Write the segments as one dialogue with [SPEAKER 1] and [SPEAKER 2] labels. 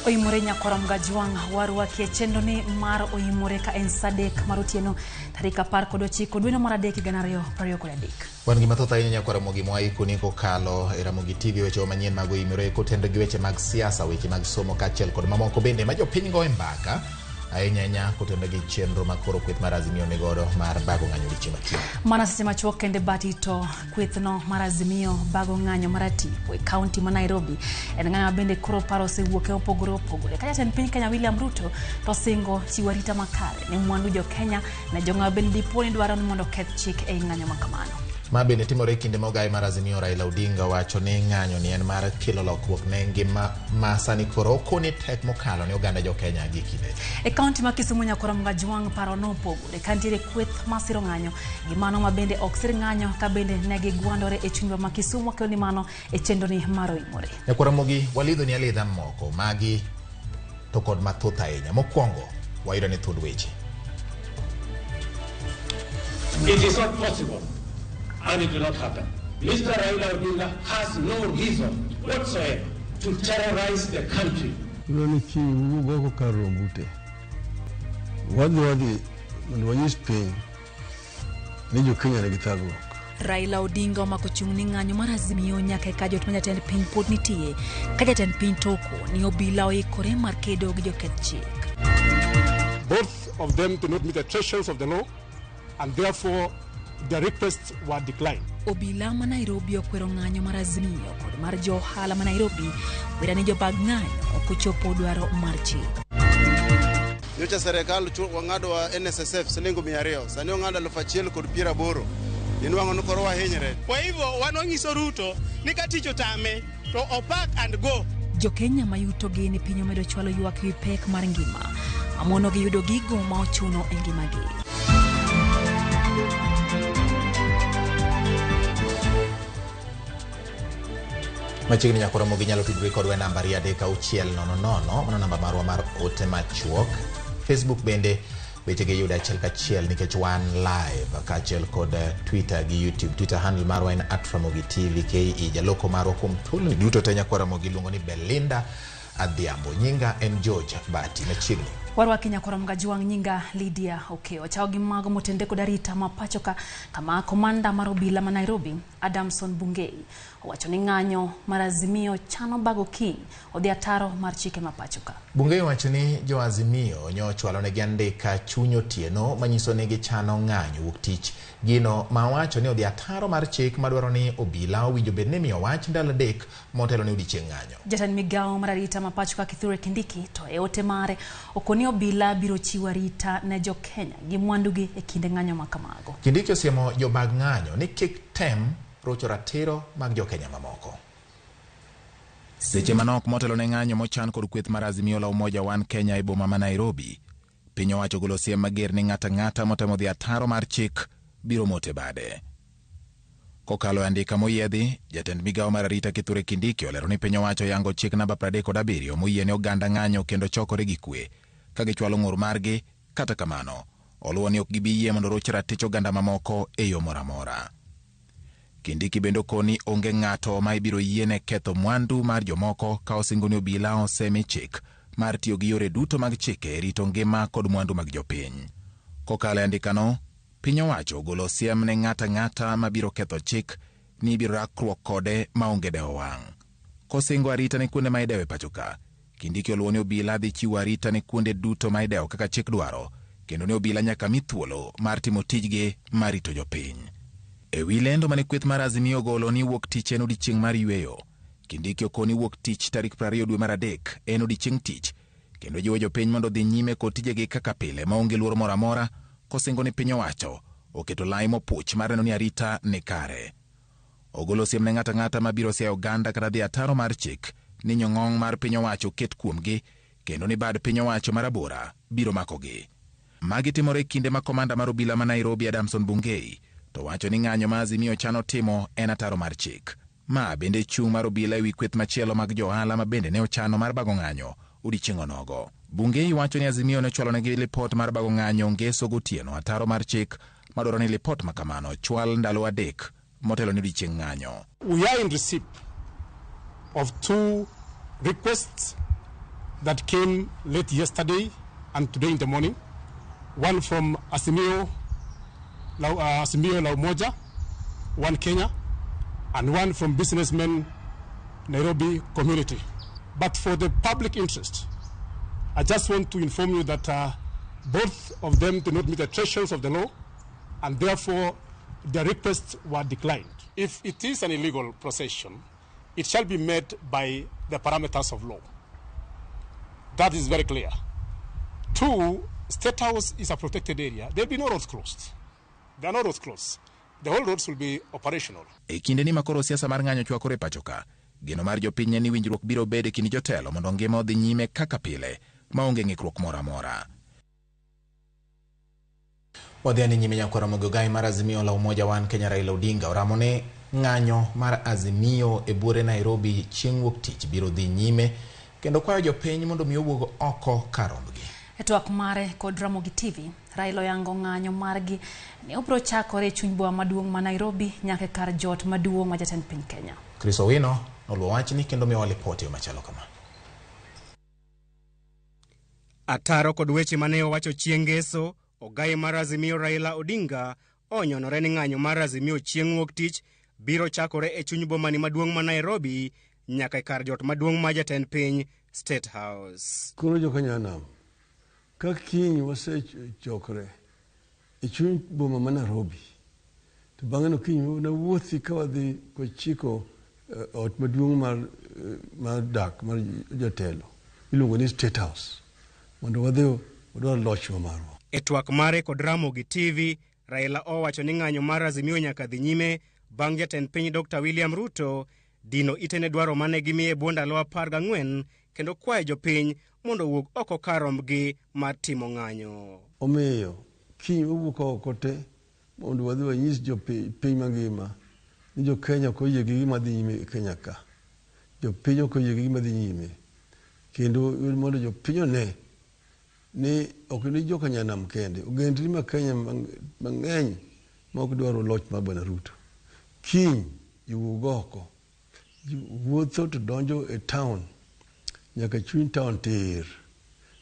[SPEAKER 1] Oimore nyakwara Mgajwang' warwakie chenro ni mar Oimore ka en saa 3 mar otieno tarik 19 dweno mar 3 higa 2023.
[SPEAKER 2] Wan gi mathoth ahinya nyakwar Ramogi mwaikoni kokalo e Ramogi TV wechewa manyien mag Oimore kotenre gi weche mag siasa, weche mag somo kaachiel kod mamoko bende ma jopiny goye mbaka ahinya ahinya kotenre gi chenro ma koro kweth mar Azimio ni godo mar bago ng'anyo odiochieng' machielo.
[SPEAKER 1] Mana seche machuok kende bati to kwethno mar Azimio bago ng'anyo mar atipo e kaunti ma Nairobi. En ng'anyo ma bende koro paro osewuok e opogore opogore. Ka jatend piny Kenya William Ruto to singo chiwo arita makare ne mwandu jo Kenya ne jong'ayo bende dipo ni dwaro ni mondo oketh chik ei ng'anyo ma kamano.
[SPEAKER 2] Ma bende timore e kinde ma ogaye mar Azimio Raila Odinga wacho ni ng'anyo ni en mar kelo lokruok ne ngima ma sani koro okoni tek mokalo ne oganda jo Kenya gi kinde.
[SPEAKER 1] E kaunti ma Kisumu nyakwara Mgajwang' paro nopogore ka nitiere kweth masiro ng'anyo gi mano ma bende ok sir ng'anyo ka bende ne gigwandore e chuny ma Kisumu wakelo ni mano e chenro ni mar Oimore.
[SPEAKER 2] Nyakwara Ramogi walidho ni alidha moko magi to kod mathoth ahinya. Mokwongo wayudo ni thuond weche.
[SPEAKER 3] It is not possible and it will not happen. Mr. Raila Odinga has no reason whatsoever to terrorize the country.
[SPEAKER 4] Iyudo ni kiny wuog oko kar romb ute. Wadhi wadhi mondo wanyis piny ni jo Kenya nigi thagruok.
[SPEAKER 1] Raila Odinga omako chung' ni ng'anyo mar Azimio nyaka e ka jot ma jatend piny pod nitie ka jatend piny toko ni obila oikore mar kedo gi joketh chik.
[SPEAKER 5] Both of them do not meet the thresholds of the law and therefore the requests were declined.
[SPEAKER 1] Obila ma Nairobi okwero ng'anyo mar Azimio kod mar jo ohala ma Nairobi wera ni jobag ng'anyo ok ochopo dwaro mar chik.
[SPEAKER 6] Nyocha serikal wang'ado wa NSSF siling 200, sani ong'ado 1,080. Inwang'o ni koro wahinyre.
[SPEAKER 7] Kwa hivyo wan wanyiso Ruto ni ka tich otame to opark and go.
[SPEAKER 1] Jo-Kenya ma yutogi ni piny omedo chwalo ywak ewi pek mar ngima mamono gi yudo gigo ma ochuno e ngimagi.
[SPEAKER 2] Machiegni nyakwar Ramogi nyalo tudri kodwa e namba 36000, mano namba marwa mar ote machuok. Facebook bende weche gi yudo achiel kachiel nikech wan live kaachiel kod Twitter gi YouTube. Twitter handle marwa en @RamogiTVKE. Jaloko marwa kuom thuoloni duto te nyakwar Ramogi iluongo ni Belinda Adhiambo. Nyinga en George Bati. Machiegni.
[SPEAKER 1] Warwaki nyakwar Mgajwang' nyinga Lydia Okeyo. Chao gi mago motende kod arita ma pacho ka kama komanda mar obila ma Nairobi Adamson Bungei owacho ni ng'anyo mar Azimio chano bago kiny odhi ataro mar chike ma pacho ka.
[SPEAKER 2] Bungei owacho ni jo Azimio nyochwalo negi andika chuny otieno manyiso ni gichano ng'anyo wuok tich gino ma owacho ni odhi ataro mar chik madwaro ni obila owinjo bed ni miyo wach ndalo 3 motelo ne odiochieng' ng'anyo.
[SPEAKER 1] Jatend migawo mar arita ma pacho ka Kithure Kindiki to e ote mare okoni obila biro chiwo arita ne jo Kenya gi mwandugi e kinde ng'anyo ma kamago.
[SPEAKER 2] Kindiki osiemo jobag ng'anyo ni kik tem rocho ratiro mag jo Kenya mamoko.
[SPEAKER 8] Seche manok motelo ne ng'anyo mochan kod kweth mar Azimio la Umoja One Kenya e boma ma Nairobi, piny owacho ogolo siem mager ni ng'ato ang'ata motemo dhi ataro mar chik biro mote bade. Kokalo e andika moyiedhi, jatend migawo mar arita Kithure Kindiki olero ni piny owacho yango chik namba 37 moyie ne oganda ng'anyo kendo chokore gi kwe ka gichwalo ng'ur margi. Kata kamano, oluwo ni ok gibi yie mondo roch ratich oganda mamoko e yo moro amora. Kindiki bende okoni onge ng'ato ma ibiro yiene ketho mwandu mar jomoko ka osingo ni obila osemi chik mar tiyo gi yore duto mag chike e rito ngima kod mwandu mag jopiny. Kokalo e andikano, piny owacho ogolo siem ne ng'ato ang'ata mabiro ketho chik ni ibiro rakruok kode maonge dewo wang'. Kosingo arita ne kuonde ma idewo e pacho ka, Kindiki oluwo ni obila dhi chiwo arita ne kuonde duto ma idewo kaka chik dwaro, kendo ni obila nyaka mi thuolo mar timo tijgi mar rito jopiny. E wi lendo mane kweth mar Azimio ogolo ni wuok tich en odiechieng' mar yweyo, Kindiki okoni wuok tich tarik 20 dwe mar 3 en odiechieng' tich, kendo jiwo jopiny mondo odhi nyime kod tijegi kaka pile maonge luoro moro amora, kosingo ni piny owacho oketo lai mopuch mar neno ni arita ni kare. Ogolo siem ne ng'ato ang'ata mabiro siayo oganda kata dhi ataro mar chik ni nyong'ong' mar piny owacho oket kuomgi, kendo ni bad piny owacho marabora biro makogi. Magi timore e kinde ma komanda mar obila ma Nairobi Adamson Bungei to wacho ni ng'anyo ma Azimio chano timo en ataro mar chik. Ma bende chung' mar obila ewi kweth machielo mag jo ohala ma bende ne ochano mar bago ng'anyo odiechieng' onogo. Bungei wacho ni Azimio ne ochwalonegi lipot mar bago ng'anyo ngeso gotieno ataro mar chik madwaro ni lipot ma kamano chwal ndalo 3 motelo ni odiechieng' ng'anyo.
[SPEAKER 5] We are in receipt of 2 requests that came late yesterday and today in the morning. One from Azimio La Umoja, One Kenya, and one from businessmen Nairobi community. But for the public interest, I just want to inform you that both of them do not meet the thresholds of the law, and therefore their requests were declined. If it is an illegal procession, it shall be made by the parameters of law. That is very clear. 2, State House is a protected area. There will be no roads closed. There are no roads closed. The whole roads will be operational.
[SPEAKER 8] E kinde ni makoro siasa mar ng'anyo chwakore pacho ka, geno mar jopiny en ni winjruok biro bedo e kind jotelo mondo ngima odhi nyime kaka pile maonge ng'ikruok moro amora.
[SPEAKER 2] Wadhi ane nyime nyakwara Ramogi Ogai mar Azimio la Umoja One Kenya Raila Odinga oramo ni ng'anyo mar Azimio e buore Nairobi chieng' wuok tich biro dhi nyime kendo kwayo jopiny mondo mi owuog oko kar rombgi.
[SPEAKER 1] E twak mare kod Ramogi TV, Raila oyango ng'anyo margi ne obiro chakore e chuny boma maduong' ma Nairobi nyaka kar jot maduong' ma jatend piny Kenya.
[SPEAKER 2] Chris Owino noluwo wachni kendo miyowa lipot e yo machalo kama.
[SPEAKER 7] Ataro kod weche mane owacho chieng' ngeso, Ogai mar Azimio Raila Odinga onyonore ni ng'anyo mar Azimio chieng' wuok tich biro chakore e chuny bomani maduong' ma Nairobi nyaka e kar jot maduong' ma jatend piny State House.
[SPEAKER 4] Koro jokanyanam, ka kiny wasechokre e chuny boma ma Nairobi, to bang'e no kiny nawuothi ka wadhi kochiko ot maduong' mar dak mar jotelo iluongo ni State House mondo wadhi wadwar loch ma marwa.
[SPEAKER 7] E twak mare kod Ramogi TV, Raila owacho ni ng'anyo mar Azimio nyaka dhi nyime bang' jatend piny Dr. William Ruto dino ite ne dwaro mane gimiye bwo ndalo 14 kendo kwayo jopiny mondo owuog oko kar rombgi mar timo ng'anyo.
[SPEAKER 4] Omiyo kiny wawuok oko te mondo wadhi wanyis jopiny mangima ni jo Kenya ok oyie gi gima dhi nyime e Kenya ka. Jopiny ok oyie gi gima dhi nyime. Kendo mondo jopiny one ni ok ni joka nyanam kende, ogendni ma Kenya mang'eny ma ok dwaro loch mar Bwana Ruto. Kiny jiwuog oko, ji wuotho to donjo e town nyaka chuny town tir.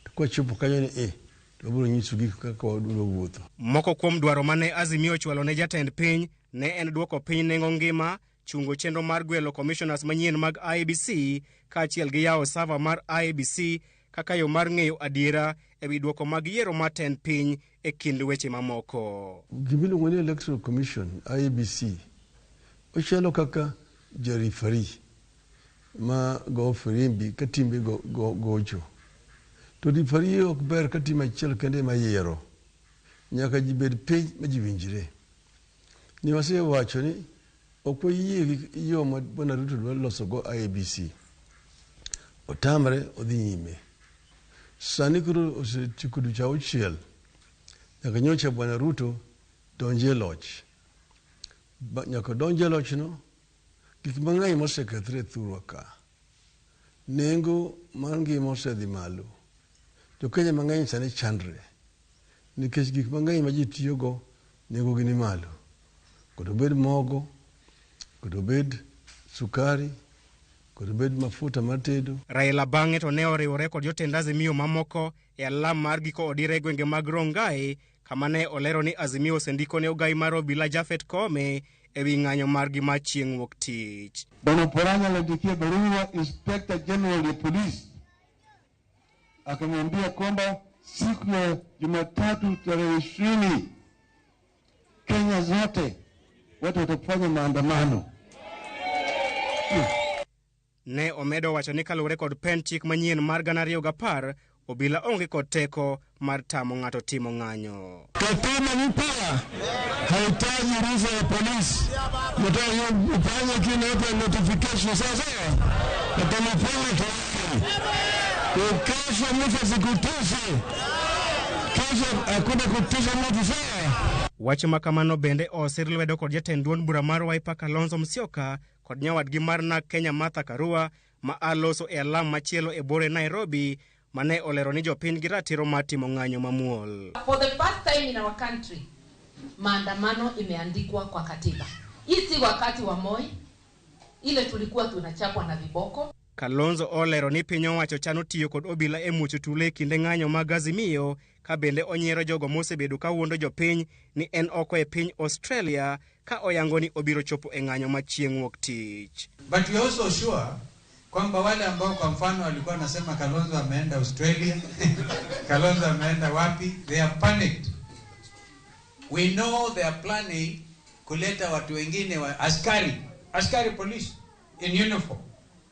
[SPEAKER 4] To kwachopo kanyo ni to wabiro nyiso gik kaka wadwaro wuotho.
[SPEAKER 7] Moko kuom dwaro mane Azimio ochwalo ne jatend piny ne en duoko piny nengo ngima, chungo chenro mar gwelo commissioners manyien mag IEBC kaachiel gi yawo server mar IEBC kaka yo mar ng'eyo adiera ewi duoko mag yiero mar tend piny e kind weche mamoko.
[SPEAKER 4] Gimiluongo ni Electoral Commission IEBC ochalo kaka jarifari ma go firimbi ka timbe gocho. To rifari ok ber ka tim achiel kende ema yiero. Nyaka ji bed piny ma ji winjre. Ni wasewacho ni ok wayie gi yo ma Bwana Ruto dwa losogo IEBC. Otamre odhi nyime. Sani koro osetieko dweche 6 nyaka nyocha Bwana Ruto donje loch. Nyaka donje loch no, gik mang'eny mosekethre e thurwa ka. Nengo mar ngima osedhi malo. Jo Kenya mang'eny sani chandre nikech gik mang'eny ma ji tiyogo nengogi ni malo. Kod obed mogo, kod obed sukari, kod obed mafuta mar tedo.
[SPEAKER 7] Raila bang'e to ne oriwore kod jotend Azimio mamoko e alam mar giko odira e gwenge mag Rongai, kama ne olero ni Azimio osendiko ne ogai mar obila Japhet Koome ewi ng'anyo margi mar chieng' wuok tich.
[SPEAKER 9] Bwana Oparanya aliandikia barua Inspector General ya polisi akamwambia kwamba siku ya Jumatatu tarehe 20 Kenya zote watu watafanya maandamano.
[SPEAKER 7] Ne omedo wacho ni kaluwore kod pend chik manyien mar 2010, obila onge kod teko mar tamo ng'ato timo ng'anyo.
[SPEAKER 9] Katiba mpya haitaji ruhusa ya polisi. Nataka ufanye kile inaitwa notification, sawa sawa? Utalifanya tayari. Kesho mtu asikutishe. Kesho hakuna kutisha mtu, sawa?
[SPEAKER 7] Wach ma kamano bende osir lwedo kod jatend duond bura mar Wiper Kalonzo Musyoka kod nyawadgi mar NARC Kenya Martha Karua ma a loso e alam machielo e bore Nairobi mane olero ni jopiny gi ratiro mar timo ng'anyo mamuol.
[SPEAKER 10] For the first time in our country, maandamano imeandikwa kwa katiba. Hii si wakati wa Moi, ile tulikuwa tunachapwa na viboko.
[SPEAKER 7] Kalonzo olero ni piny owacho chano tiyo kod obila e muocho tule e kinde ng'anyo mag Azimio ka bende onyiero jogo mosebedo ka wuondo jopiny ni en oko e piny Australia ka oyango ni obiro chopo e ng'anyo ma chieng' wuok tich.
[SPEAKER 11] But we are also sure kwamba wale ambao kwa mfano walikuwa wanasema Kalonzo ameenda Australia, Kalonzo ameenda wapi, they are panicked. We know they are planning kuleta watu wengine wa askari, askari police in uniform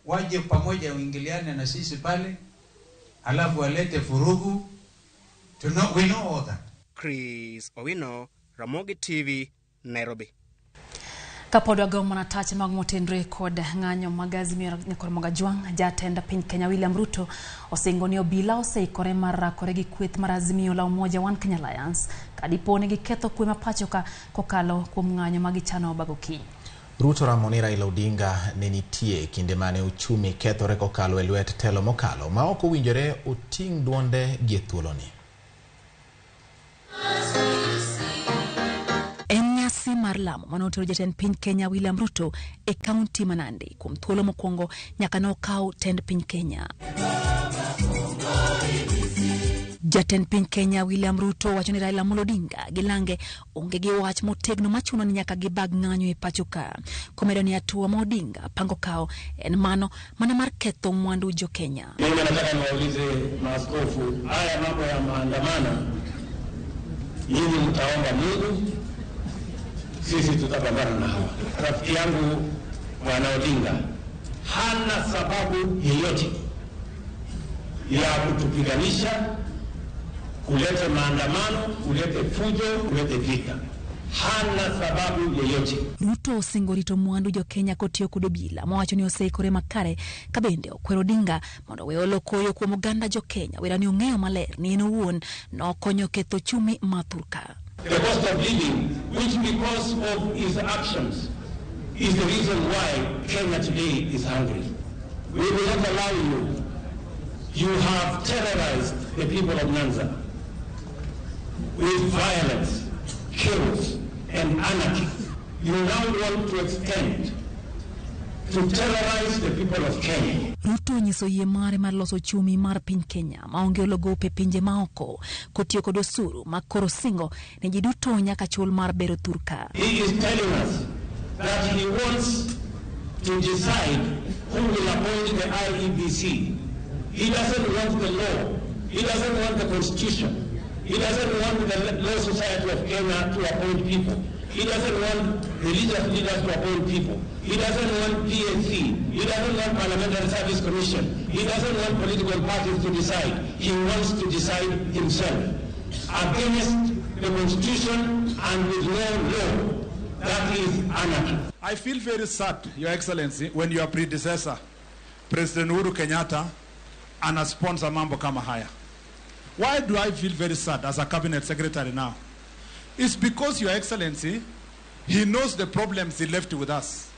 [SPEAKER 11] waje pamoja uingiliane na sisi pale, alafu walete furugu. To know, we know all that.
[SPEAKER 7] Chris Owino, Ramogi TV, Nairobi.
[SPEAKER 1] Kapod wago mana tach mag motenre kod ng'anyo mag Azimio nyakor Mogajwang', jatend piny Kenya William Ruto osingo ni obila oseikore mar rakore gi kweth mar Azimio la Umoja One Kenya Alliance kadipo ni giketho kwe ma pacho ka kokalo kuom ng'anyo ma gichano bago kiny.
[SPEAKER 2] Ruto ramo ni Raila Odinga ne nitie kinde mane uchumi kethore kokalo e lwet telo mokalo ma ok owinjore oting' duonde gi e thuoloni.
[SPEAKER 1] En nyasi mar lamo mane otero jatend piny Kenya William Ruto e kaunti ma Nandi kuom thuolo mokwongo nyaka ne okaw tend piny Kenya. Jatend piny Kenya William Ruto wacho ni Raila Amolo Odinga gi lange onge gi wach motegno machuno ni nyaka gibag ng'anyo e pacho ka. Komedo ni hatua ma Odinga pango kawo en mano mana mar ketho mwandu jo Kenya.
[SPEAKER 3] Mimi nataka niwaulize maaskofu, haya mambo ya maandamano, nyinyi mtaomba Mungu, sisi tutapambana na hawa. Rafiki yangu Bwana Odinga hana sababu yeyote ya kutupiganisha, kuleta maandamano, kulete fujo, kulete vita. Hana sababu yeyote.
[SPEAKER 1] Ruto osingo rito mwandu jo Kenya kotiyo kod obila mowacho ni oseikore makare ka bende okwero Odinga mondo owe olo koyo kuom oganda jo Kenya wera ni ong'eyo maler ni en owuon nokonyo ketho uchumi ma thurka.
[SPEAKER 3] The cost of living, which because of his actions is the reason why Kenya today is hungry. We will not allow you. You have terrorized the people of Nyanza with violence, chaos, and anarchy. You now want to extend to terrorize the people of Kenya.
[SPEAKER 1] Ruto onyiso yie mare mar loso uchumi mar piny Kenya maonge olo gope pinje maoko kotiyo kod osuru ma koro singo ni ji duto nyaka chul mar bero thurka.
[SPEAKER 3] He is telling us that he wants to decide who will appoint the IEBC. He doesn't want the law. He doesn't want the constitution. He doesn't want the Law Society of Kenya to appoint people. He doesn't want religious leaders to appoint people. He doesn't want PSC. He doesn't want Parliamentary Service Commission. He doesn't want political parties to decide. He wants to decide himself against the constitution and with no law. That is anarchy.
[SPEAKER 12] I feel very sad, Your Excellency, when your predecessor, President Uhuru Kenyatta, anasponsor mambo kama haya. Why do I feel very sad as a cabinet secretary now? It's because, Your Excellency, he knows the problems he left with us.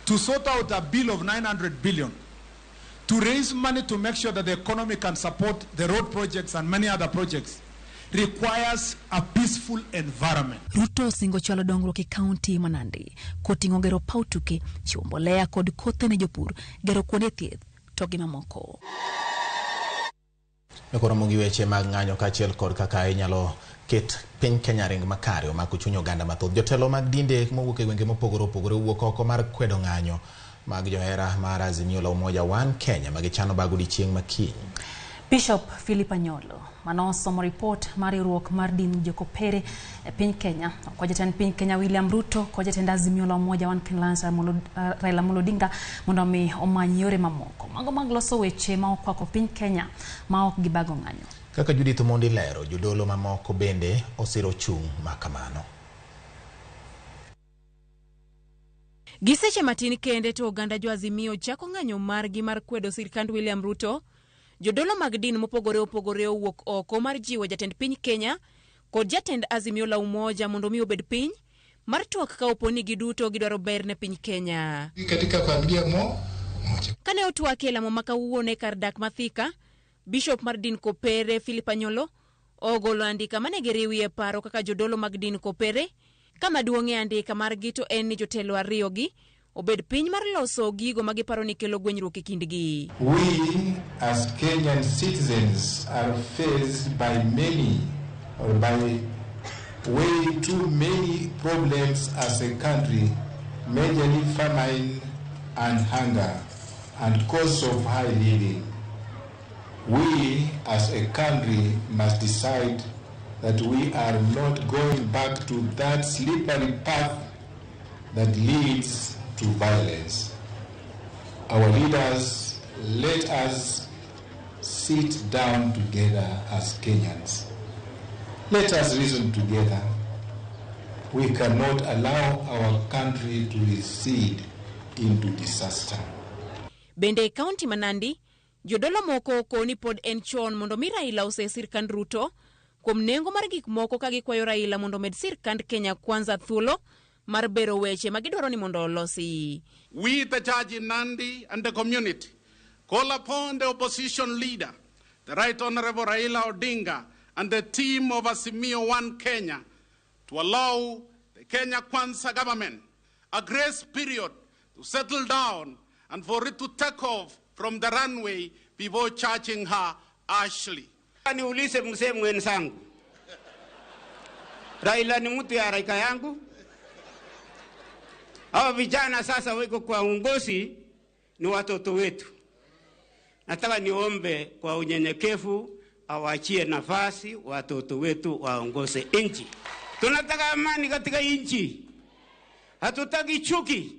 [SPEAKER 12] To sort out a bill of 900 billion, to raise money to make sure that the economy can support the road projects and many other projects, requires a peaceful environment.
[SPEAKER 1] Ruto osingo chwalo dongruok e kaunti ma Nandi koting'o gero paw tuke, chiwo mbolea kod kothe ne jopur, gero kuonde thieth to gi mamoko.
[SPEAKER 2] Koro gi weche mag ng'anyo kaachiel kod kaka inyalo ket piny Kenya ring makare omako chuny oganda mathoth. Jotelo mag dinde mowuok e gwenge mopogore opogore owuok oko mar kwedo ng'anyo mag johera mar Azimio la Umoja One Kenya ma gichano bago odiechieng' ma kiny.
[SPEAKER 1] Bishop Philip Anyolo manosomo ripot mar riwruok mar din jokopere e piny Kenya okwa jatend piny Kenya William Ruto kod jatend Azimio la Umoja One Kenya Alliance Raila Amolo Odinga mondo omi omany yore mamoko mago mag loso weche ma okwako piny Kenya ma ok gibago ng'anyo.
[SPEAKER 2] Kaka Judith Omondi lero, jodolo mamoko bende osiro chung' ma kamano.
[SPEAKER 13] Gi seche matin kende to oganda jo Azimio chako ng'anyo margi mar kwedo sirkand William Ruto. Jodolo mag din mopogore opogore owuok oko mar jiwo jatend piny Kenya kod jatend Azimio la Umoja mondo mi obed piny mar twak ka opo ni giduto gidwaro ber ne piny Kenya.
[SPEAKER 14] Katika familia moja.
[SPEAKER 13] Kane otwak e lamo ma kawuono e kar dak ma Thika, Bishop mar din Kopere Philip Anyolo ogolo andika mane giriwie paro kaka jodolo mag din Kopere. Kama duong' e andika margi to en ni jotelo ariyogi obed piny mar loso gigo ma giparo ni kelo gwenyruok e kindgi.
[SPEAKER 14] We as Kenyan citizens are faced by many or by way too many problems as a country, majorly famine and hunger and cost of high living. We as a country must decide that we are not going back to that slippery path that leads to violence. Our leaders, let us sit down together as Kenyans. Let us reason together. We cannot allow our country to recede into disaster.
[SPEAKER 13] Bende e kaunti ma Nandi, jodolo moko okoni pod en chon mondo mi Raila ose sirkand Ruto kuom nengo mar gik moko ka gikwayo Raila mondo omed sirkand Kenya Kwanza thuolo mar bero weche ma gidwaro ni mondo olosi.
[SPEAKER 15] We, the church in Nandi and the community, call upon the opposition leader, the Right Honorable Raila Odinga, and the team of Azimio One Kenya to allow the Kenya Kwanza government a grace period to settle down and for it to take off from the runway before charging her harshly.
[SPEAKER 16] Niulize mzee mwenzangu, Raila ni mtu ya rika yangu? Hawa vijana sasa wiko kwa uongozi ni watoto wetu. Nataka niombe kwa unyenyekevu awachie nafasi watoto wetu waongoze nchi. Tunataka amani katika nchi. Hatutaki chuki.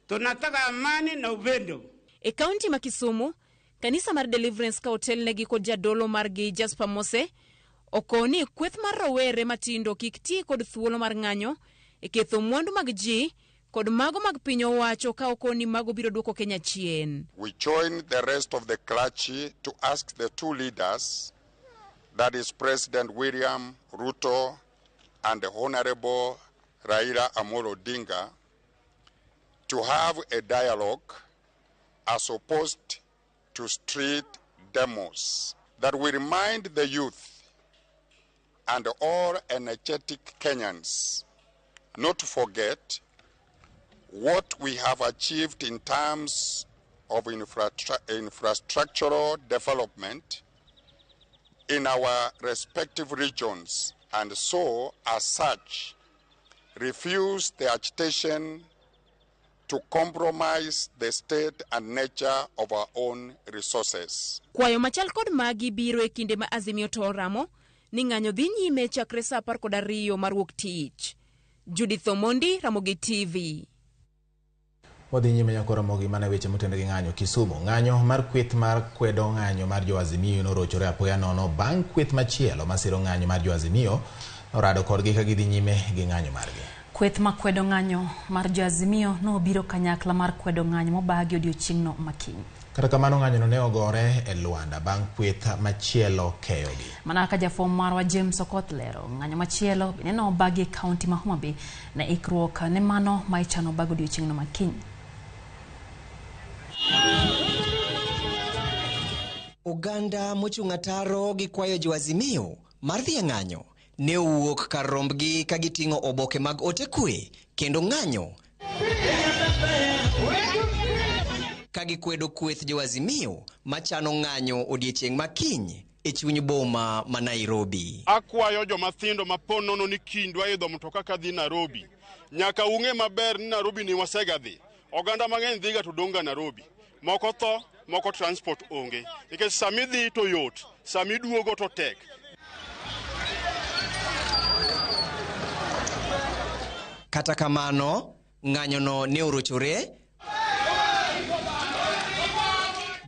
[SPEAKER 16] Tunataka amani na upendo.
[SPEAKER 13] E kaunti ma Kisumu, kanisa mar Deliverance ka otelnegi kod jadolo margi Jasper Mose okoni kweth mar rowere matindo kik ti kod thuolo mar ng'anyo e ketho mwandu mag ji kod mago mag piny owacho ka okoni mago biro duoko Kenya chien.
[SPEAKER 17] We join the rest of the clergy to ask the two leaders, that is President William Ruto and the Honorable Raila Amolo Odinga, to have a dialogue as opposed to street demos, that we remind the youth and all energetic Kenyans not to forget what we have achieved in terms of infrastructural development in our respective regions, and so, as such, refuse the agitation to compromise the state and nature of our own resources.
[SPEAKER 13] Kwayo machal kod magi biro e kinde ma Azimio to oramo ni ng'anyo dhi nyime chakre saa 12 mar wuok tich. Judith Omondi, Ramogi TV.
[SPEAKER 2] Wadhi nyime nyako Ramogi mana weche motende gi ng'anyo Kisumu. Ng'anyo mar kweth mar kwedo ng'anyo mar jo Azimio norochore apoya nono bang' kweth machielo masiro ng'anyo mar jo Azimio norado kodgi ka gidhi nyime gi ng'anyo margi.
[SPEAKER 1] Kweth ma kwedo ng'anyo mar jo Azimio nobiro kanyakla mar kwedo ng'anyo mobagi odiochieng'no makiny.
[SPEAKER 2] Kata kamano ng'anyono ne ogore e Luanda bang' kweth machielo keyogi.
[SPEAKER 1] Mana kaka jafwambo marwa James Okoth lero, ng'anyo machielo bende nobagi e kaunti ma Homa Bay ne ikruok ne mano ma ichano bag odiochieng'no makiny.
[SPEAKER 18] Oganda mochung' ataro gi kwayo jo Azimio mar dhi e ng'anyo ne owuok kar rombgi ka giting'o oboke mag ote kwe kendo ng'anyo ka gikwedo kweth jo Azimio machano ng'anyo odiechieng' makiny e chuny boma ma Nairobi.
[SPEAKER 19] Akwayo joma thindo ma po nono ni kindwa idho mtoka kadhi Nairobi. Nyaka ung'e maber ni Nairobi ni wasega dhi. Oganda mang'eny dhiga to dong' ga Nairobi. Moko tho, moko transport onge. Nikech sami dhi to yot, sami duogo to tek.
[SPEAKER 18] Kata kamano, ng'anyono ne orochore